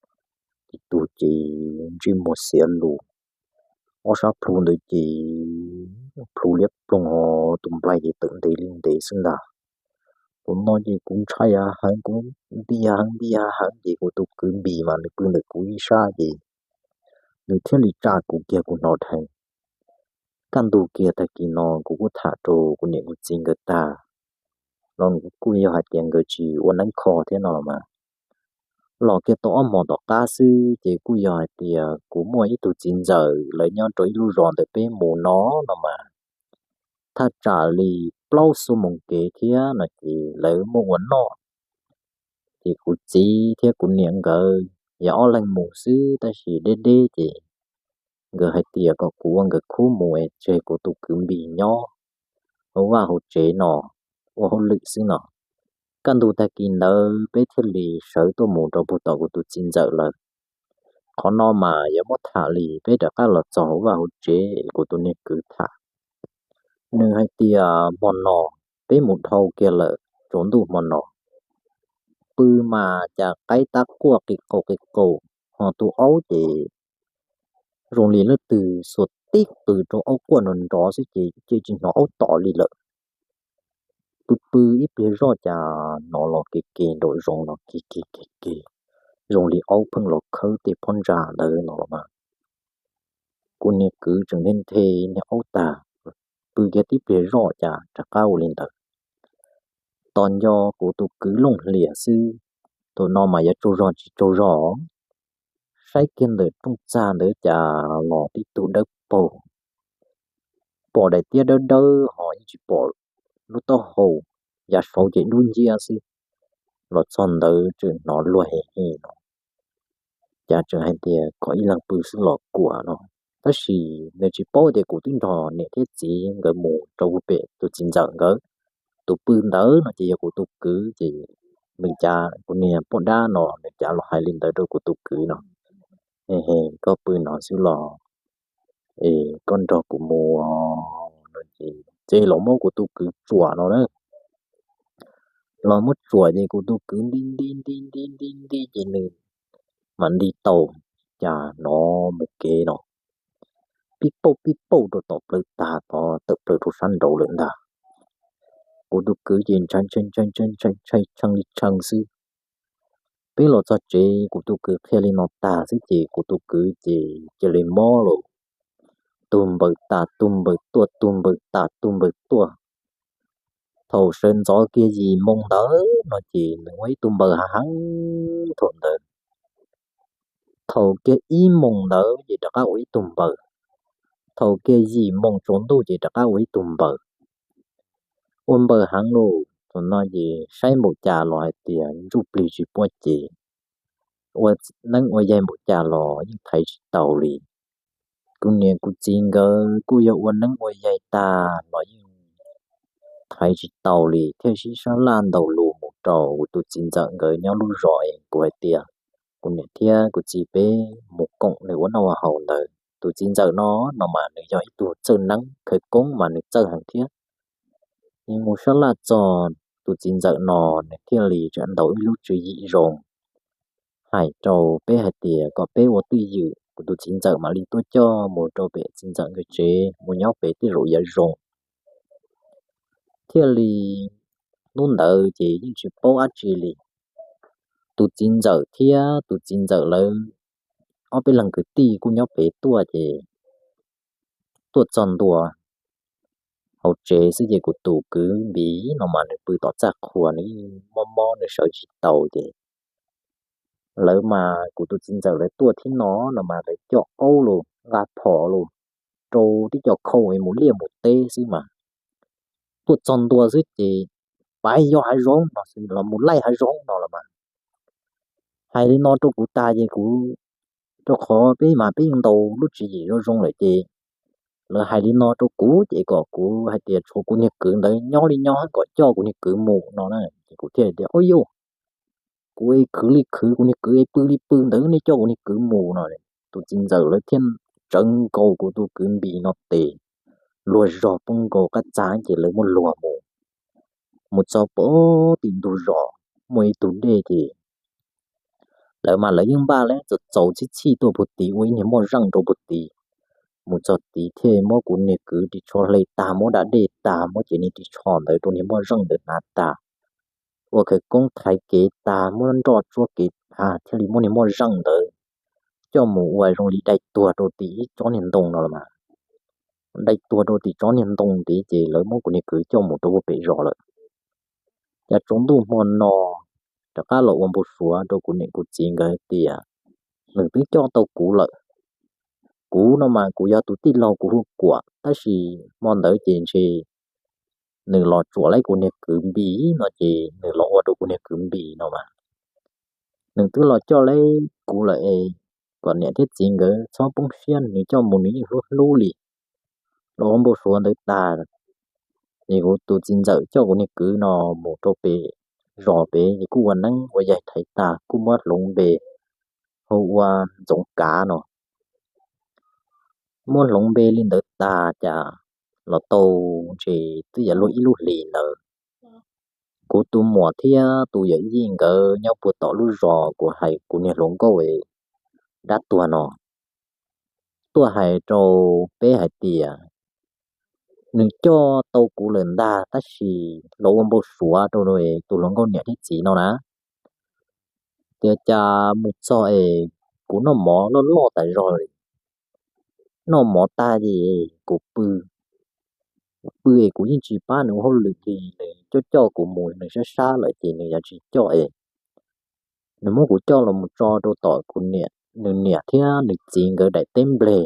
Tib tug ces ntsej muag xiav lus, ob sab plhu ntawd ces plhu liab ploog os, tus nplaig ces tawm ntev li ntev xwb ntag. Thaum no ces kuv ntshai heev, kuv nti heev nti heev ces kuv tus kwv Npis mas nws pw ntawm kuv ib sab ces nws thiaj li tsa kuv kiag kuv hnov dheev. Kaj ntug kiag tag kis no kuv kuj tham rau kuv niam kuv txiv nkawd tag los kuj yog hais tias nkawd tsis ua neeb kho thiab no los mas. Los kiag tau ob hmos tom qab xwb ces kuj yog hais tias kuv muaj ib tug txiv ntxawm lawv nyob rau ib lub zos ntawm peb mus no no mas, thaj tsam li plaub xuab moos kev thiab no ces lawv muaj ua noj. Ces kuv txiv thiab kuv niam nkawd yog ob leeg mus xwb tab sis deb deb ces nkawd hais tias kom kuv ua nkawd khub mus es tseg kuv tus kwv Npis nyob hauv vaj hauv tsev no ua hauj lwm xwb no. Kaj ntug tag kis ntawd peb thiaj li sawv tuaj mus rau puag tom kuv tus txiv ntxawm lawm. Qhov no mas yuav muab tham li peb rov qab los txog hauv vaj hauv tsev es kuv tus niag kwv tham. Nws hais tias hmo no peb mus dhau kiag lawm, tsaus ntuj hmo no pw mas cas qaib tab quaj qis qaus qis qaus, ho tus aub ces zoo li leej twg xuas tib qws rau aub quaj nrov nrov xwb ces cia tsis hnov aub tom li lawm. Pw pw ib pliag zoj cas hnov los ke ke nraum zoov no ke ke ke ke, zoo li aub pheej los khawb tej phab ntsa ntawd no los mas. Kuv niag kwv tseem nthe nthe niag aub tag, pw kiag tib pliag zoj cas rov qab ua li ntawd. Tos nco kuv tus kwv looj hlias xwb, thaum no mas yuav tsaug zog tsis tsaug zog, saib kiag ntawm rooj txag ntawd cas los tib tug dawb paug, pom daim tiab dawb dawb ho yeej tsis pom lub taub hau, yav saud ces dub nciab xwb. Los txog ntawd tseem hnov luag hem hem no, cas tseem hais tias kom ib leeg pw xwb los kuam no. Tab sis nws tsis paub tias kuv twb nrog niam thiab txiv nkawd mus rau pem tus txiv ntxawm nkawd. Tus pw ntawd no ces yog kuv tus kwv ces nws cav, kuv niag poj dab no nws cav los hais li ntawd rau kuv tus kwv no, koj pw no xwb los es koj nrog kuv mus no ces los muab kuv tus kwv tsuam no na. Los muab tsuam ces kuv tus kwv nti nti nti nti nti nti ces nws mam nti tau, cas hnov mus kev no pib pauj pib pauj rau tom plawv tag tod tawm plaws rau sab nraud lawm ntag. Kuv tus kwv ces ntshai ntshai ntshai ntshai ntshai ntshai tshee li tshee xwb. Peb los txog tsev kuv tus kwv qhia li no tag xwb ces kuv tus kwv ces cia li mob lawm, tus npaws tas tus npaws tuaj tus npaws tas tus npaws tuaj. Thaum sawv ntxov kiag yim moos ntawd no ces nws ua ib tug npaws hav heev thaum ntawd. Thaum kiag ib moos ntawd ces rov qab ua ib tug npaws. Thaum kiag yim moos tsaus ntuj ces rov qab ua ib tug npaws. Ua npaws heev lauj, thaum no ces saib npaum cas los hais tias ntsuj plig tsis puab ces, ua neeb ua yaig npaum cas los yeej thaiv tsis tau li. Kuv niam kuv txiv nkawd kuj yog ua neeb ua yaig tag los yeej thaiv tsis tau li thiaj sib sab laj ntaus lus mus rau kuv tus txiv ntxawm nkawd nyob lub zos es kuv hais tias kuv niam thiab kuv txiv peb mus koom nws ua noj ua haus ntawd. Tus txiv ntxawm no, no mas nws yog ib tug txawj neeb khawv koob mas nws txawj heev thiab. Nws mus sab laj txog tus txiv ntxawm no, nws thiaj li tseem ntaus ib lub tswv yim zoo hais rau peb hais tias kom peb ua twj ywm, kuv tus txiv ntxawm mam li tuaj coj mus rau pem txiv ntxawm nkawd tsev mus nyob pem tej zaum yav zoo. Thiaj li hnub ntawd ces yeej tsis paub dab tsi li. Tus txiv ntxawm thiab tus txiv ntxawm lawv ob peb leeg kwv tij kuj nyob pem tuaj ces tuaj txog ntua hauv tsev xwb ces kuv tus kwv Npis no mas nws pw tom txaj qhua, nws mob mob nws sawv tsis tau ces lawv mas kuv tus txiv ntxawm lawv tuaj thiab no no mas lawv coj aub los nqa phom los rau tib co khau es mus liaj mus teb xwb mas tuaj txog ntua xwb ces pab yog hav zoov no xwb los mus laij hav zoov no los mas hais li no rau kuv tas ces kuv, rau qhov peb mas peb yeej ntaus lub tswv yim zoo zoo lawm ces lawv hais li no rau kuv ces kom kuv hais tias tshuav kuv niag kwv ntawd nyob li nyob kom coj kuv niag kwv mus no na. Ces kuv thiaj tias, Ub yuj, kuv es khwv li khwv, kuv niag kwv es pw li pw ntawd, nej coj kuv niag kwv mus no. Tus txiv ntxawm lawv thiaj tsawv nkaus kuv tus kwv Npis no tes, luag zog poob nkaus qab txag ces lawv muab luag mus. Mus txog pem tim ntug zos muaj ib tug dej ces lawv mas lawv yeej npaj lawm, txaus txaus txhij txhij tuaj puag tid ua ib niag moj zeej rau puag tid. Mus txog tid thiaj muab kuv niag kwv ris tsho hle tag, muab da dej tag, muab cev niag ris tsho ntawd rau niag moj zeej ntawd hnav tag, ua khawv koob thaiv kev tag, muab nroj tsuab kev tag thiaj li muab niag moj zeej ntawd coj mus ua zoo li dai tuag rau tim ib tsob niag ntoo no los mas. Dai tuag rau tim tsob niag ntoo tid ces lawv muab kuv niag kwv coj mus rau puag pem zos lawm. Cas tsaus ntuj hmo no rov qab los ua npau suav rau kuv niam kuv txiv nkawd tias nws twb coj tau kuv lawm. Kuv no mas kuv yog tus tij laug kuv hu Kuam, tab sis hmo ntawd ces ntshe nws los tsuam lawv kuv niag kwv Npis no ces nws los ua rau kuv niag kwv Npis no mas. Nws twb los coj lawv kuv lawm es kom niam thiab txiv nkawd txhob poob siab, nws coj mus nws yeej hlub hlub li. Los ua npau suav ntawd tas, es kuv tus txiv ntxawm coj kuv niag kwv no mus rau pem zos pem es kuj ua neeb ua yaig thaiv tag kuj muab hloov npe hu ua Ntxoov Kav no. Muab hloov npe li ntawd tas cas los tau ntshe twb yuav luag ib lub hlis ntawd, kuv tus muam thiab tus yawm yij nkawd nyob puag tom lub zos kuv hais kuv niag hluas nkauj dab tuag no tuaj hais rau peb hais tias nws coj tau kuv lawm ntag, tab sis los ua npau suav rau tus hluas nkauj niam thiab txiv no na. Tias cas mus txog es kuv noj mov loj loj tas zog li. Noj mov tag ces kuv pw, kuv pw es kuv yeej tsis pab nws ua hauj lwm li, nws coj coj kuv mus nws sab sab lawm ces nws yuav tsis coj es nws muab kuv coj los mus tso rau tom kuv niam, nws niam thiab nws txiv nkawd daim teb nplej,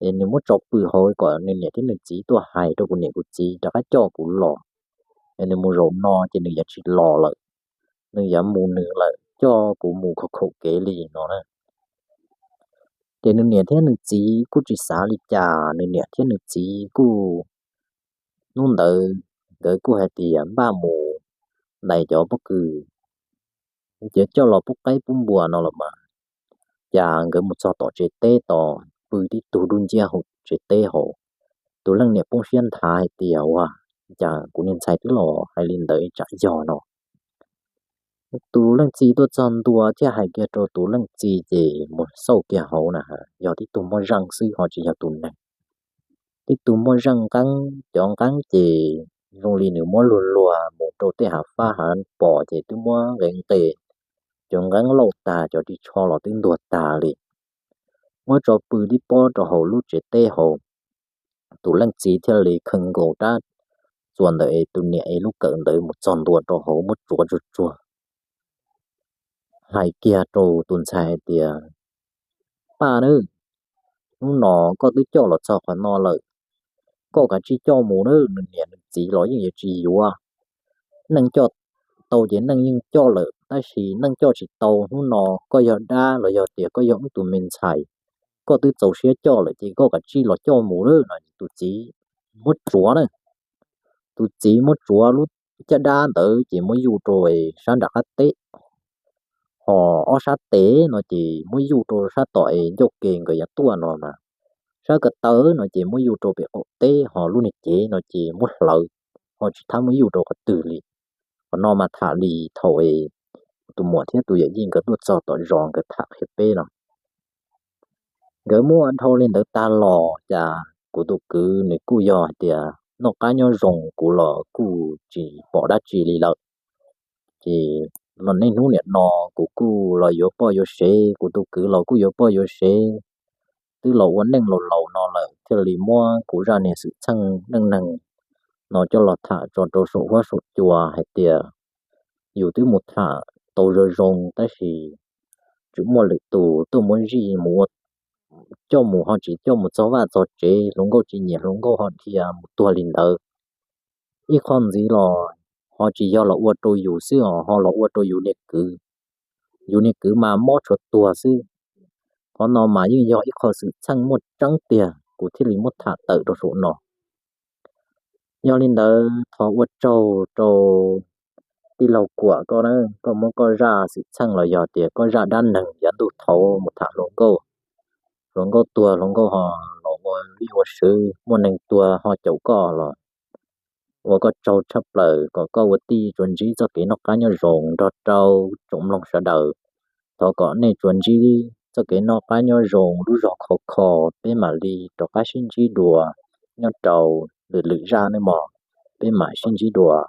es nws muab tso pw hauv kom nws niam thiab nws txiv tuaj hais rau kuv niam kuv txiv rov qab coj kuv los. Es nws mus zaum no ces nws yuav tsis los lawm, nws yuav mus nws lawm, coj kuv mus khaum khaum kev li no na. Ces nws niam thiab nws txiv kuj tsis xav li cas, nws niam thiab nws txiv kuj, hnub ntawd nkawd kuj hais tias npaj mus ntais cov pob kws, cov coj los pub qaib pub npua no los mas. Cas nkawd mus txog tom tsev teb tos, pw tib tug dub nciab hauv tsev teb hauv. Tus leej niam poob siab nthav hais tias, Ua cas kuv niag ntxhais twb los hais li ntawd tsam yog no. Tus leej txiv tuaj txog ntua thiaj hais kiag rau tus leej txiv ces mus xauj kiag hauv na, yog tib tug moj zeej xwb ho tsis yog tus neeg. Tib tug moj zeej nqeeb, cov nqeeb ces zoo li nws muab luag luag mus rau tej hav fab hav pos ces twb muab nqe nqe cov nqeeb lauj tas, cov ris tsho los twb ntuag tas li. Muab tso pw tib pob rau hauv lub tsev teb hauv. Tus leej txiv thiaj li kheej nkaus rab txuas ntawm es tus niam es lub kawm ntawd mus txog ntua rau hauv muab tsuav tsuag tsuag, hais kiag rau tus ntxhais hais tias, Paj na, hnub no koj twb coj los txog qhov no lawm, koj kav tsij coj mus na, nws niam nws txiv los yeej yuav tsis yuav. Neej coj tau ces neej yeej coj lawm, tab sis neej coj tsis tau, hnub no koj yog dab los yog tias koj yog wb tus me ntxhais, koj twb txaus siab coj lawm ces koj kav tsij los coj mus na no. Tus txiv muab tsuav na, tus txiv muab tsuav lub caj dab ntawd ces muab yuj rau sab nram qab teb, ho ob sab tes no ces muab yuj rau sab tom es ncauj ke nkawd yuav tuaj no na. Sab ko taw no ces muab yuj rau pem qaum teb, ho lub niag cev no ces muab hlawv, ho tsis thab muab yuj rau qhov twg li. Qhov no mas tham li thaum es tus muam thiab tus yawm yij nkawd tuaj txog tom zos nkawd tham qhia peb no. Nkawd muab ua dhau li ntawd tag los cas kuv tus kwv nws kuj yog hais tias noj qab nyob zoo, kuv los kuj tsis pom dab tsi li lawm. Ces los niaj hnub niam no kuv kuj los yuav poj yuav sev, kuv tus kwv los kuj yuav poj yuav sev, twb los ua neej laus laus no lawm thiaj li muab kuv zaj niag xwm txheej neej neeg no coj los tham tso rau saum huab saum cua hais tias yus twb mus tham tau zoo zoo tab sis tsis muaj lwm tus tuaj muab zij mus ua, coj mus ho tsis coj mus txog vaj txog tsev, hluas nkauj tsis nyiam hluas nkauj ho dhia mus tuag li ntawd. Ib qho ntxiv los ho tsis yog los ua rau yus xwb os, ho los ua rau yus niag kwv. Yus niag kwv mas mob tshuav tuag xwb. Qhov no mas yeej yog ib qho xwm txheej muaj tseeb tiag kuv thiaj li muab tham tawm rau saum no. Yog li ntawd thov ua tsaug rau tij laug Kuam koj na, koj muab koj zaj xwm txheej los yog tias koj zaj dab neeg yav ntuj thaud mus tham hluas nkauj, hluas nkauj tuag hluas nkauj ho los ua vij ua sw, muaj neeg tuag ho caum koj los ua koj tsaug tshaj plaws, kom koj ua tij tsuas ntsib txoj kev noj qab nyob zoo nrog rau tsoom mloog sawv daws. Thov kom nej tsuas ntsib txoj kev noj qab nyob zoo lub zog khov kho, peb mam li rov qab sib ntsib dua nyob rau lwm lwm zaj nawb mog. Peb mam sib ntsib dua.